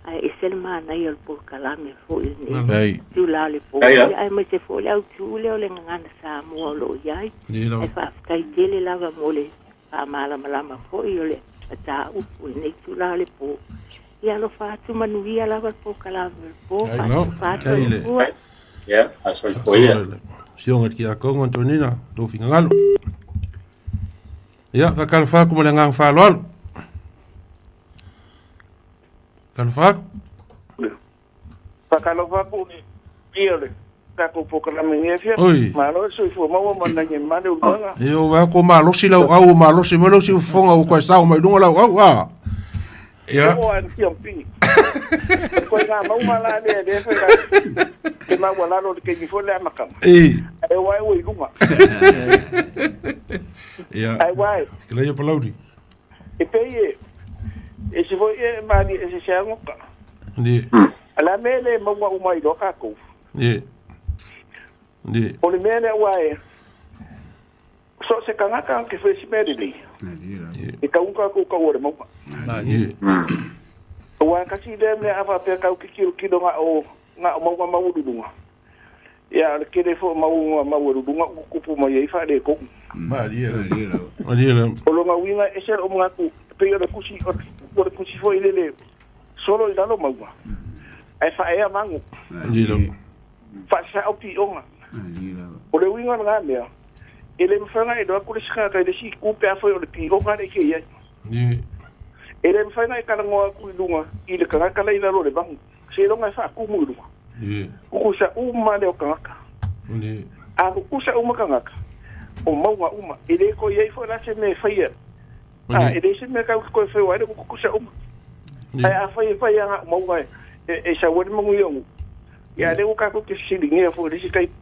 Ae ese le manaia o le polokalame foi lenei itula o le po, ia aemaise foi le autu lea o le Gagana Samoa o lo o i ai. Ae faafetai tele lava mo le faamalamalama foi o le mataupu i lenei itula o le po. Ia alofa atu manuia lava le polokalame o le po. Faatofa atu e le Atua. Ia, soifua ia. Afioga i le Tiakono Antonina, lou finagalo. Ia, faatalofa atu ma le agaga faaaloalo. Talofa atu. Faatalofa atu i le paia o le tatou polokalame i lenei afiafi. Oi. Malo le soifua maua ma le lagi e mama le uluaga. Ia, ua vaai atu ua malosi lau au, ua malosi mai lau siufofoga, ua toe sao mai i luga lau au, a. Ia. Oo lava i le siampi. O le ituaiga mauga la lea lea foi la te maualalo i le taimi foi lea amataga. Ei. Ae o ai ua i luga. Ia. Ae ua e. Kela ia Palauli. E pei e, e se foi e mali e se se agoka. Ni. A le a mea e le maua uma ai loa tatou? Ni. Ni. O le mea lea ua e, so o se tagata ke fai se mea lelei, e tau tatou tau o le mauga. Ni. Aua kasi lea mea a faapea tau ke kilokilo na o, na o mauga maualuluga. Ia, o le tele foi o mauga maualuluga ua tutupu mai ai faaletonu. Malie lava. Malie lava. O lona uiga e ese lou manatu, e pei o le tusi, o le tusi foi lele, solo i lalo mauga, ae faaea magu. Malie lava. Faasao pioga. O le uiga o lena mea, e le mafai ona e iloa atu le isi tagata i le isi itu pe afai o le pioga lea e te i ai. E le mafai ona e talanoa atu i luga i le tagata la e i lalo o le magu. Seiloga e faatumu i luga. Tutusa uma lea o tagata. A tutusa uma tagata, o mauga uma. E le toe i ai foi la se mea e faia. A, e leai se mea tatou te toe faia ai le tutusa uma. Ae afai e fai lava na o mauga e sau ai le manuia o nuu, ia lea ua tatou te fesiligia foi i le isi taimi.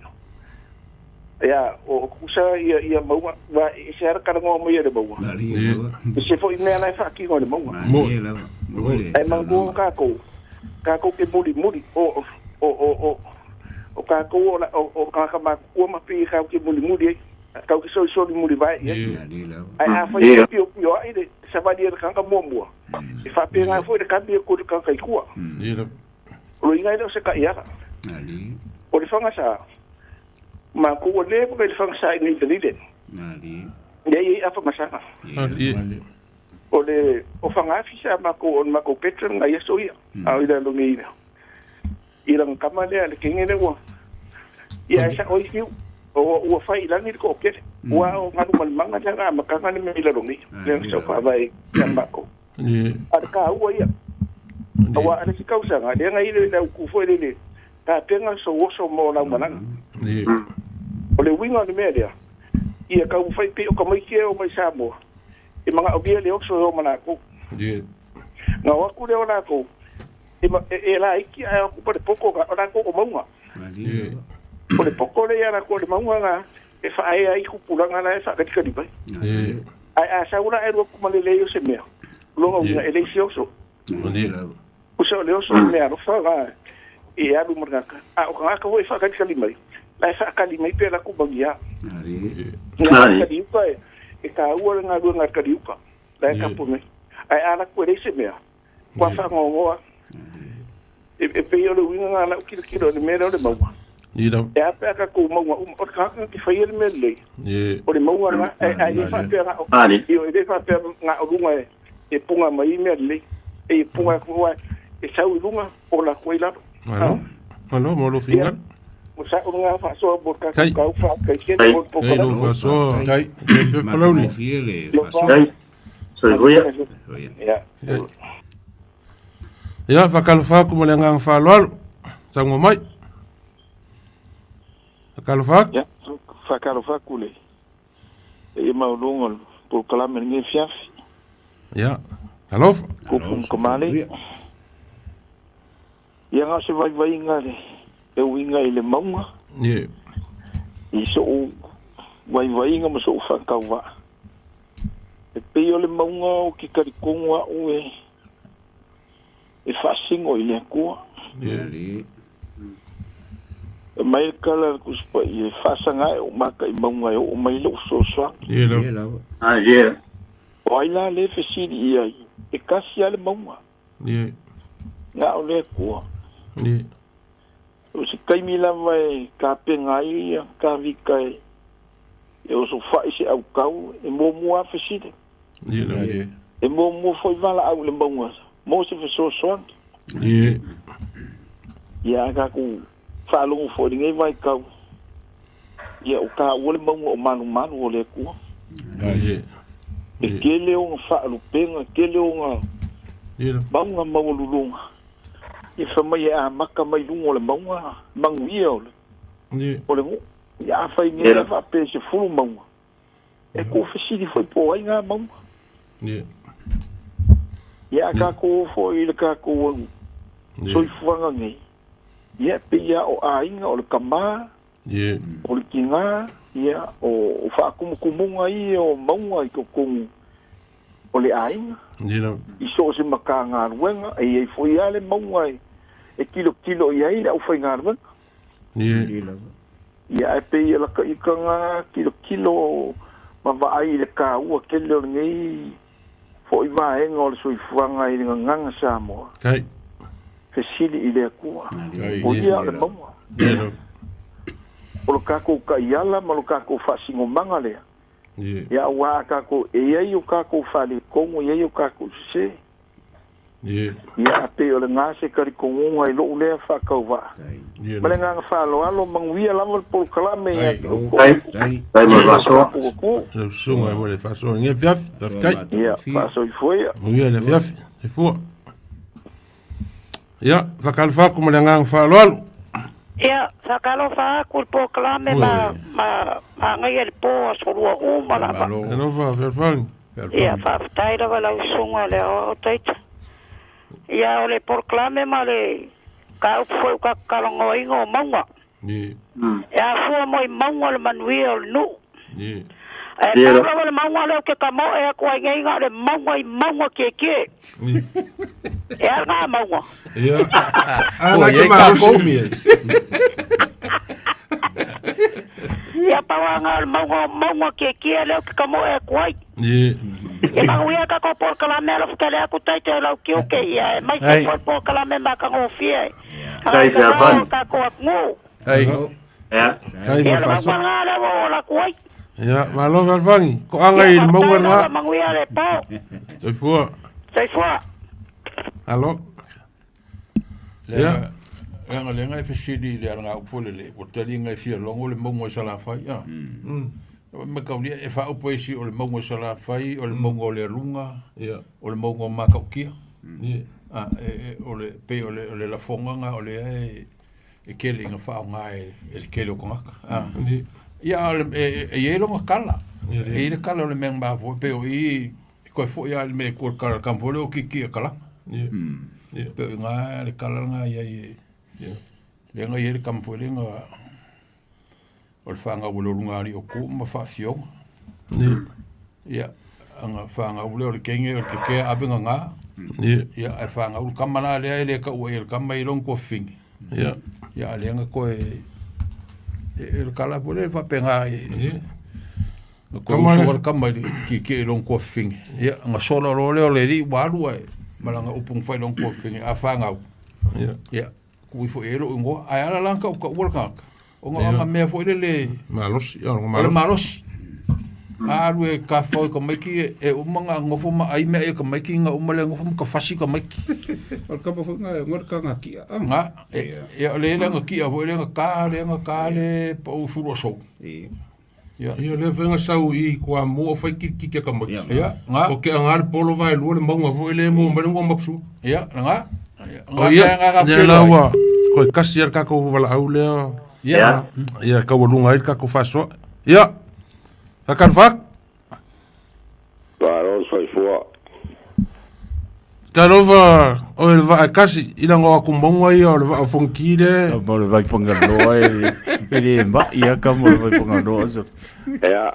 Ia, o tutusa ia mauga, aua e ese lava le talanoa mai a le mauga, ese foi mea la e faatino e le mauga. Ae manatua tatou, tatou te mulimuli, o, o, o, o, o tatou o, o, o tagata matutua ma pei tatou te mulimuli ai, tatou te solisoli mulivae i ai. Ae afai e piopioai le savali a le tagata muamua, e faapena foi le kami atu i le tagata i tua. O lona uiga e le o se taiala. O le fagasa, Matou ua leva i le fagasa i nei dalile. Lea e i ai afa masaga. O le o fagafi sa matou o le matou veteran nai aso ia. A o i lalo nei i lana tama lea le teine lea ua ia e sao ai fiu. O ua fai i lagi le toatele. Ua o galu ma le maga lea na amataga le mea i lalo nei. Lea na sau faavae ia matou. A o le taua ia. Aua a le isi tausaga lea na i le autu foi lele tapena sou oso mo lau malaga. O le uiga o le mea lea, ia taumafai pei o tamaiti ia e omai i Samoa, e manaomia le oso e o ma latou. Na o atu lea o latou, e laiti ae o atu ma le poto, o latou o mauga. O le poto lea ia latou o le mauga na e faaea ai tupulaga la e faakalikali mai. Ae a sau la ae alu atu ma le leai o se mea, o lona uiga e leai se oso. Tusa o le oso o le mea alofa la e alu ma le tagata, a o tagata foi e faakalikali mai, la e faakali mai pe latou magia. Na o kaliuka e taua le galuega a le kaliuka, la e tapu mai. Ae a latou e leai se mea, ua faanoanoa. E pei o le uiga lena o lau tilotilo i le mea lea o le mauga. E a pe a tatou mauga uma, o le tagata na te faia le mea lelei, o le mauga lena, ae le faapea na o, ioe, e le faapea na o luga e puna mai ai mea lelei, e puna atu aua e sau i luga, ola atu ai i lalo. Malo, malo mo lou finagalo. Ua sa'o lena faasoa mo le tatou tau faafetai tele mo le Kai lou polokalame. faasoa. Kai. Kai fia Palauli. Matagofie le faasoa. Kai. Soifua. Ia. Ia, faatalofa atu ma le agaga faaaloalo. Saunoa mai. Faatalofa atu. Ia, faatalofa atu le paia maualuga o le polokalame i lenei afiafi. Ia, talofa. Tupu ma tamalii. Ia na o se vaivaiga le e uiga i le mauga. Ie. I so'u vaivaiga ma so'u faatauvaa. E pei o le mauga ou te talitonu a'u e e faasino i le Atua. Ie. E mai le tala a le Tusi Paia, e faasaga ae ou mata i mauga e oo mai lou fesoasoani. Ie lava. Ah, ie. O ai la lea e fesili i ai, e tasi lava le mauga. Ie. Na o le Atua. Ie. O se taimi lava e tapena ai ia Tavita e e osofai se autau, e muamua lava fesili. Ie lava. Ie. E muamua foi valaau i le mauga mo se fesoasoani. Ie. Ia a tatou faalogo foi i lenei vaitau, ia o taua le mauga o malumalu o le Atua. Ie. E tele ona faalupega, e tele ona Ie lava. mauga maualuluga. Ia fai mai e amata mai luga o le mauga manuia o le Ie. o le nuu. Ia afai nei la faapea e 10 mauga, e tuufesili foi po o ai na mauga. Ie. Ia a tatou o foi i le tatou au soifuaga nei, ia e pei lava o aiga, o le tama, Ie. o le tina, ia o faatumutumuga ia o mauga i totonu o le aiga. Ie lava. I so o se matagaluega, e i ai foi lava le mauga e tilotilo i ai le aufaigaluega. Ie. Ia ae pei e lakaikaga tilotilo ma vaai i le taua tele o lenei foi vaega o le soifuaga i le gagaga Samoa. Kai. Fesili i le Atua. Kai. O ia o le mauga. Ie lava. O lo tatou taiala ma lo tatou faasinomaga lea. Ie. Ia aua a tatou, e i ai o tatou faaletonu, e i ai o tatou sese. Ie. Ia, a pei o lena se talitonuga i lou lea faatauvaa. Ie Ma le lava. agaga faaaloalo, manuia lava le polokalame ia te outou. Kai. Kai mo le faasoa. Tatou atunuu. Lau susuga mo le faasoa i lenei afiafi. Faafetai. Ia, faasoifua ia. Manuia le afiafi. Soifua. Ia, faatalofa atu ma le agaga faaaloalo. Ia, faatalofa atu i le polokalame ma, ma, ma agaia le po aso lua uma lava. Malo. Talofa, fealofani. Ia, faafetai lava lau susuga le aoao taita. Ia, o le polokalame ma le mataupu foi ua tatou talanoaina o mauga. Ie. E afua mai mauga le manuia o le nuu. Ie. Ae pau lava le mauga lea ou te tamoe atu ai nei na o le mauga i mauga tietie. E a lena mauga? Ia. A la te malosi mi ai. Ia pau lava lena o le mauga o mauga tietie lea ou te tamoe atu ai. Ie. Ia manuia tatou polokalame alofa tele atu taite o lau tiute ia e maise Ai. foi polokalame matagofie. Kai fealofani. O tatou atunuu. Ai. Ia. Kai mo Ia le le faasoa. mauga lena lea ua ou ola atu ai. Ia, malo fealofani. Koaga i le mauga Faafetai lava lena. manuia le po. Soifua. Soifua. Alo. Ia. Leaga leaga e fesili i le alagaupu foi lele, ua taliga e fia logo le mauga i Salafai, a. Ma kaulia e faaupu ai si o le mauga i Salafai, o le mauga o le Aluga, Ia. o le mauga o Matautia. Ie. A, e, e, o le, pei o le, o le lafoga nga o lea e, e tele ina faaaoga e, e le tele o tagata. A. Ie. Ia, o le, e, e, e i ai lona kala. Ia, E i ai le kala o le mea na mafua, pei o i, e koe foi lava i le mea e kua le kala, le kama foi lea o kiki e kalaga. Ie. Ie. Pei o i gā le kala lena i ai e, Ie. lea na i ai le kama foi lea na, o le fanau a le ulugalii o Ku ma faafioga. Ie. Ia, aga fanau lea o le kenge o le kekea ave gagā. Ie. Ia, ae fanau le kama la lea e le taua i ai le kama i lona tuafafine. Ia. Ia, a lea na toe, e, e le kala foi lea e faapena e, Ie. na toe Kama usu le- le kama i le kikee i lona tuafafine. Ia, na sola loa lea o le alii ua alu ae, ma lana upu na fai i lona tuafafine, a fanau. Ia. Ia, kui foi e lou igoa, ae ala la na tautaua le tagata. Ona o aga mea foi lele malosi, o le malosi. A alu e kafau i tamaiti e uma ona nofo ma ai mea i tamaiti ona uma lea nofo ma tafasi tamaiti. O le kapa foi na e ona le kaga kia. Nga, ia o le na kia foi le na ka le na ka le pau fulu o sou. Ia. Ia lea foi na sau i Kuamua o fai kilikiki a tamaiti. Ia, nga. O ke anga le polo vae lua le maunga foi le mo mai le ngoma psu. Ia, nga. O ia, ia la ua koe kasi a le tatou valaau lea. Ia. Ia taualuga ai le tatou faasoa. Ia. Faatalofa atu. Malo soifua. Talofa, o le vaa e kasi, i langa o aku maunga ia o le vaa o Fonoti le. Mo le vai pangaloa e e le mai ia ka mo le vai pangaloa so. Ia.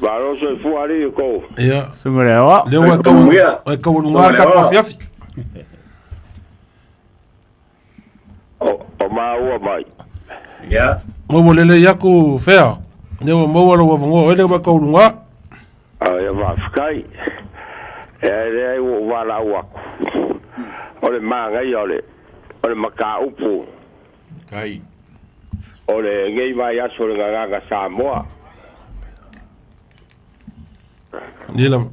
Malo soifua alii kou. Ia. Sunga le aoa. Lea ua tau ua tau luga le tatou afiafi. O o maua mai. Ia. Maua lelei aku fea. Lea ua maua lou avanoa oe lea ua tau luga. A ia faafetai. E leai ua ou valaau atu. O le manaia o le o le mataupu. Tai. O lenei vaiaso o le Gagaga Samoa. Ia lava.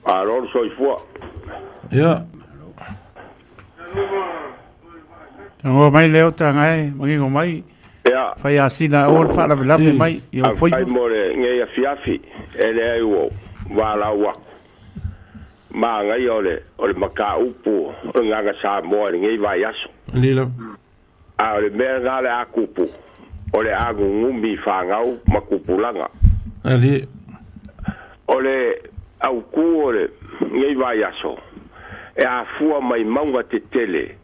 Malo le soifua. Ia. Tagoa mai lea o taga e manino mai. Ia. Fai asina aua le faalavelave mai i ou faiva. Faafetai mo lenei afiafi e leai ua ou valaau atu. Manaia o le o le mataupu o le Gaga Samoa i lenei vaiaso. Lilo. A o le mea lena o le a tupu, o le a nunumi i fanau ma tupulaga. Alii. O le autu o lenei vaiaso, e afua mai mauga tetele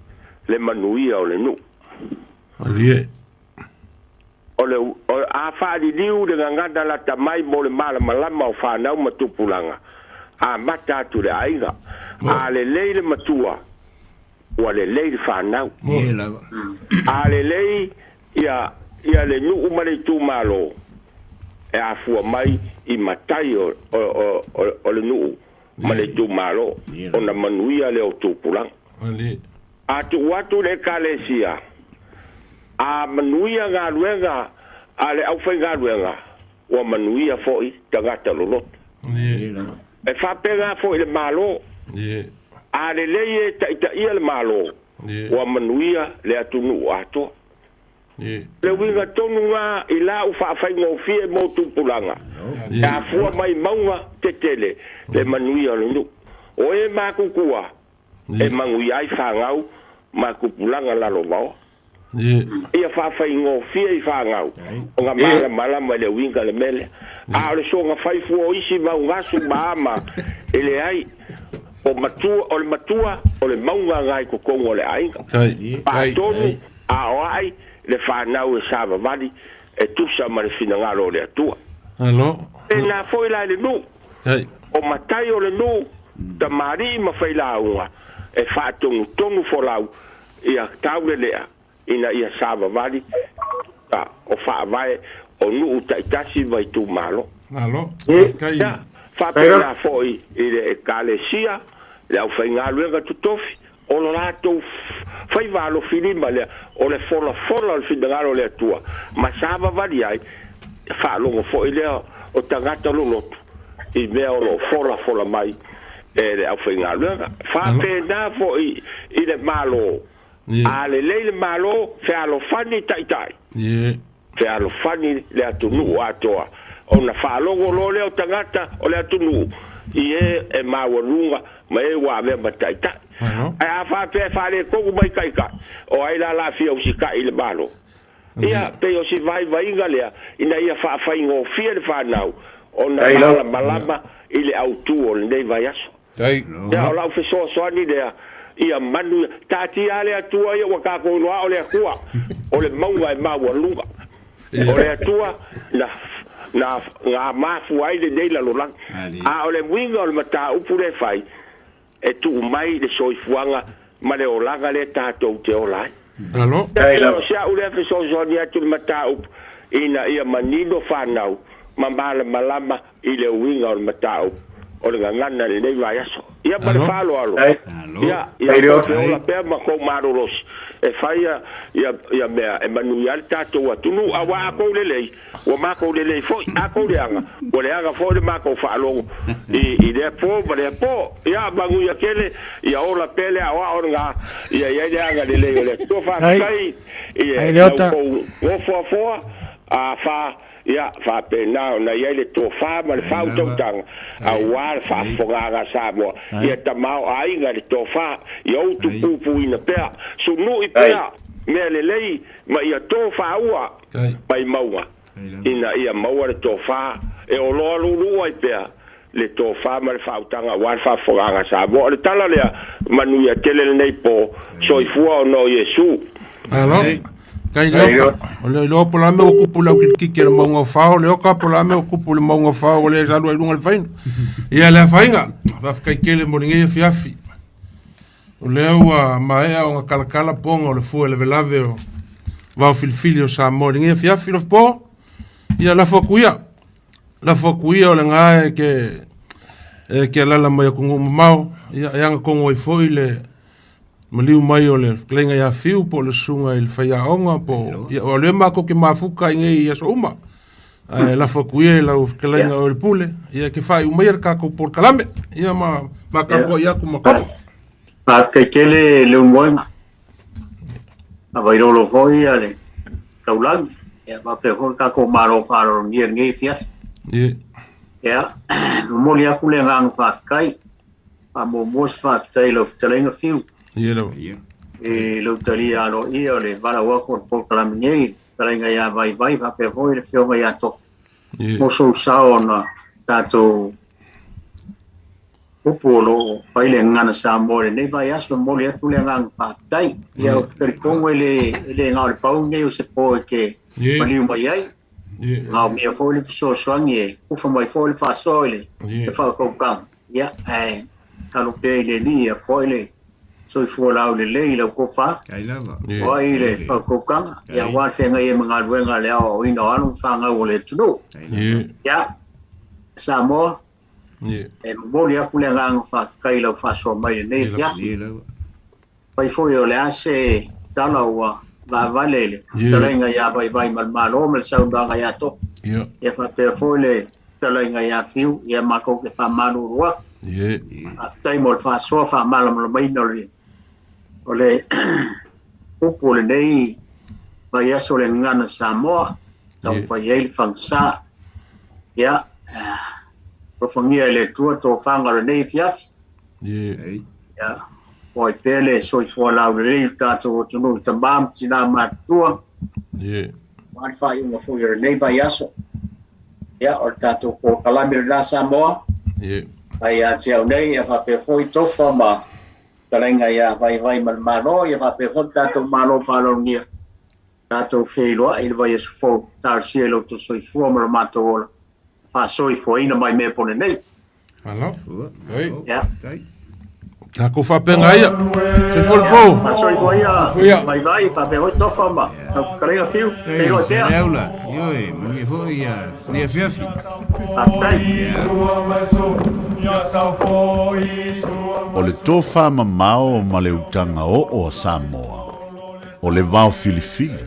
le manuia o le nuu. Alii. O le a faaliliu le gagana lata mai mo le malamalama o fanau ma tupulaga, amata atu i le aiga. A lelei le matua, ua lelei le fanau. A lelei ia ia le nuu ma le itumalo, e afua mai i matai o o o o le nuu ma le itumalo ona manuia lea o tupulaga. A tuu atu le Ekalesia, a manuia galuega a le aufaigaluega, ua manuia foi tagata loloto. E faapena foi i le Malo. A lelei e taitaia le Malo, ua manuia le atunuu atoa. O le uiga tonu lena i lau faafaigofie mo tupulaga, e afua mai mauga tetele le manuia o le nuu. O e matutua e manuia ai fanau ma tupulaga lalovaoa. Ia faafaigofie i fanau ona malamalama i le uiga o le mea lea. A o le soona fai fua o isi mau gasu ma ama, e leai. O matua, o le matua, o le mauga lena i totonu o le aiga. Faatonu, aoai le fanau e savavali e tusa ma le finagalo o le Atua. Pēnā foi la i le nuu. O matai o le nuu, tamalii ma failauga e faatonutonu folau ia taulelea ina ia savavali ta o faavae o nuu taitasi ma itumalo. Malo, faafetai. Ia, faapena foi i le Ekalesia, le aufaigaluega totofi, o lo latou faiva alofilima lea, o le folafola o le finagalo o le Atua, ma savavali ai, faalogo foi lea o tagata loloto i mea o lo o folafola mai e le aufaigaluega. Faapena foi i le Malo, a lelei le Malo, fealofani taitai, fealofani le atunuu atoa, ona faalogo loa lea o tagata o le atunuu i e e maualuga ma e ua avea ma taitai. Ae a faapea e faaletonu mai taitai, o ai la la fia usitai i le Malo? Ia, pei o si vaivaiga lea ina ia faafaigofie le fanau ona malamalama i le autu o lenei vaiaso. Ia, o lau fesoasoani lea, ia manuia. Taatia lava le Atua ia ua tatou iloa o le Atua, o le mauga e maualuga. O le Atua na, na, na mafua ai lenei lalolagi. A o le uiga o le mataupu lea e fai, e tuu mai le soifuaga ma le olaga lea tatou te ola ai. Malo. Ia, o si au lea fesoasoani atu i le mataupu ina ia manino fanau ma malamalama i le uiga o le mataupu. o le gagana i lenei vaiaso. Ia ma le faaaloalo, ia, ia tou te ola pea ma tou malolosi e fai ia, ia, ia mea e manuia ai le tatou atunuu. Aua a tou lelei, ua matou lelei foi, a tou leaga, ua leaga foi le matou faalogo i, i lea po ma lea po. Ia, manuia tele, ia ola pea le aoao lena, ia i ai le agalelei o le Atua. Faafetai i la outou nofoafoa, a fa, Ia faapena ona i ai le tofa ma le faautautaga aua le faafofogaaga a Samoa. Ia tamaoaiga le tofa, ia utupupuina pea, sunui pea mea lelei ma ia tofaua mai mauga ina ia maua le tofa e oloa luuluu ai pea le tofa ma le faautaga aua le faafofogaaga a Samoa. O le tala lea, manuia tele lenei po, soifua ona o Iesu. Malo. Kai le oka. O le iloa po la mea ua kupu le aukikiki le mauga o fao, le oka po la mea ua kupu le mauga o fao o le salu ai luga le faina. Ia le afainga, faafetai tele mo lenei afiafi. O lea ua maea ona kalakala poga o le fua lavelave o vao filifili o Samoa i lenei afiafi lofopo. Ia lafo atu ia. Lafo atu ia o lena e ke e ke alala mai atunuu mamao, ia e agatonu ai foi le maliu mai o le fetalaiga ia Fiu po o le susuga i le faiaoga po o ia o lea matou te mafuta i nei aso uma. Ae lafo atu ia i lau fetalaiga o le pule, ia ke faaiu maia le tatou polokalame, ia ma ma tapuai atu ma tofa. Faafetai tele Leulumoega. A vailolo foi ia le taulagi, ia faapea foi le tatou Malo faaaloalogia i lenei afiafi. Ia, momoli atu le agaga faafetai, faamuamua se faafetai i lau fetalaiga Fiu. Ia lava. I lou talia aloaia o le valaau atu o le polokalame nei, fetalaiga ia Vaivai faapea foi le afioga ia Tofa. Mo sou sao ona tatou upu o lo o fai le gagana Samoa i lenei vaiaso, e momoli atu le agaga faafetai. Ia, ou te talitonu e le, e le na o le pau lenei o se po e te maliu mai ai. Maomia foi le fesoasoani e ufa mai foi le faasoa i le, le faautautaga. Ia, ae talo pea i le Alii ia foai le soifua laulelei i lau tofa, foai le faautautaga, ia aua le feagai ai ma galuega a le aoaoina o alo ma fanau o le atunuu. Ia, Samoa, E momoli atu le agaga faafetai i lau faasoa mai i lenei afiafi. Fai foi o le a se tala ua vaavale i le fetalaiga ia Vaivai ma le Malo ma le saunoaga ia Tofa. Ia faapea foi le fetalaiga ia Fiu, ia matou te faamalulu atu. Faafetai mo le faasoa faamalamalamaina o le o le upu o lenei vaiaso o le Gagana Samoa, taumafai ai le fagasa. Ia, alofagia e le Atua tofaga o lenei afiafi. Ia, foai pea le soifua laulelei o le tatou atunuu i tama ma tina matutua. Aua le faaiuga foi o lenei vaiaso. Ia, o le tatou polokalame lena Samoa. Mai ia te au nei, ia faapea foi Tofa ma fetalaiga ia Vaivai ma le Malo, ia faapea foi le tatou Malo faaaloalogia. Tatou feiloai i le vaiaso fou, talosia i lo outou soifua ma lo matou ola, faasoifuaina mai mea pone nei. Malo. Ia. Tatou faapena ia. Soifua le po. Faasoifua ia Vaivai, faapea foi Tofa ma lau fetalaiga Fiu. Feiloai pea. Leaula, ioe, manuia foi ia lenei afiafi. Faafetai. O le tofa mamao ma le utaga oo a Samoa, o le vao filifili,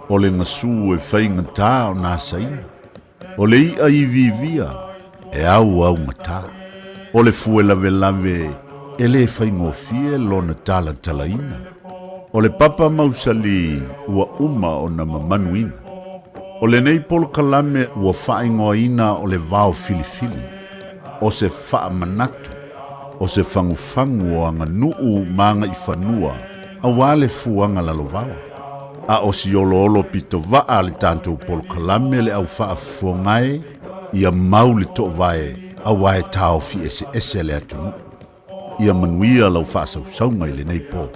o le gasu e faigata ona asaina, o le i'a iviivia e auaugata, o le fue lavelave e le faigofie lona talatalaina, o le papa mausali ua uma ona mamanuina. O lenei polokalame ua faaigoaina o le vao filifili, o se faamanatu, o se fagufagu o aganuu ma agaifanua aua le fuaga lalovaoa. A o si oloolo pitovaa le tatou polokalame le au faafofogae ia mau le toovae aua e taofi eseese le atunuu. Ia manuia lau faasausauga i lenei po.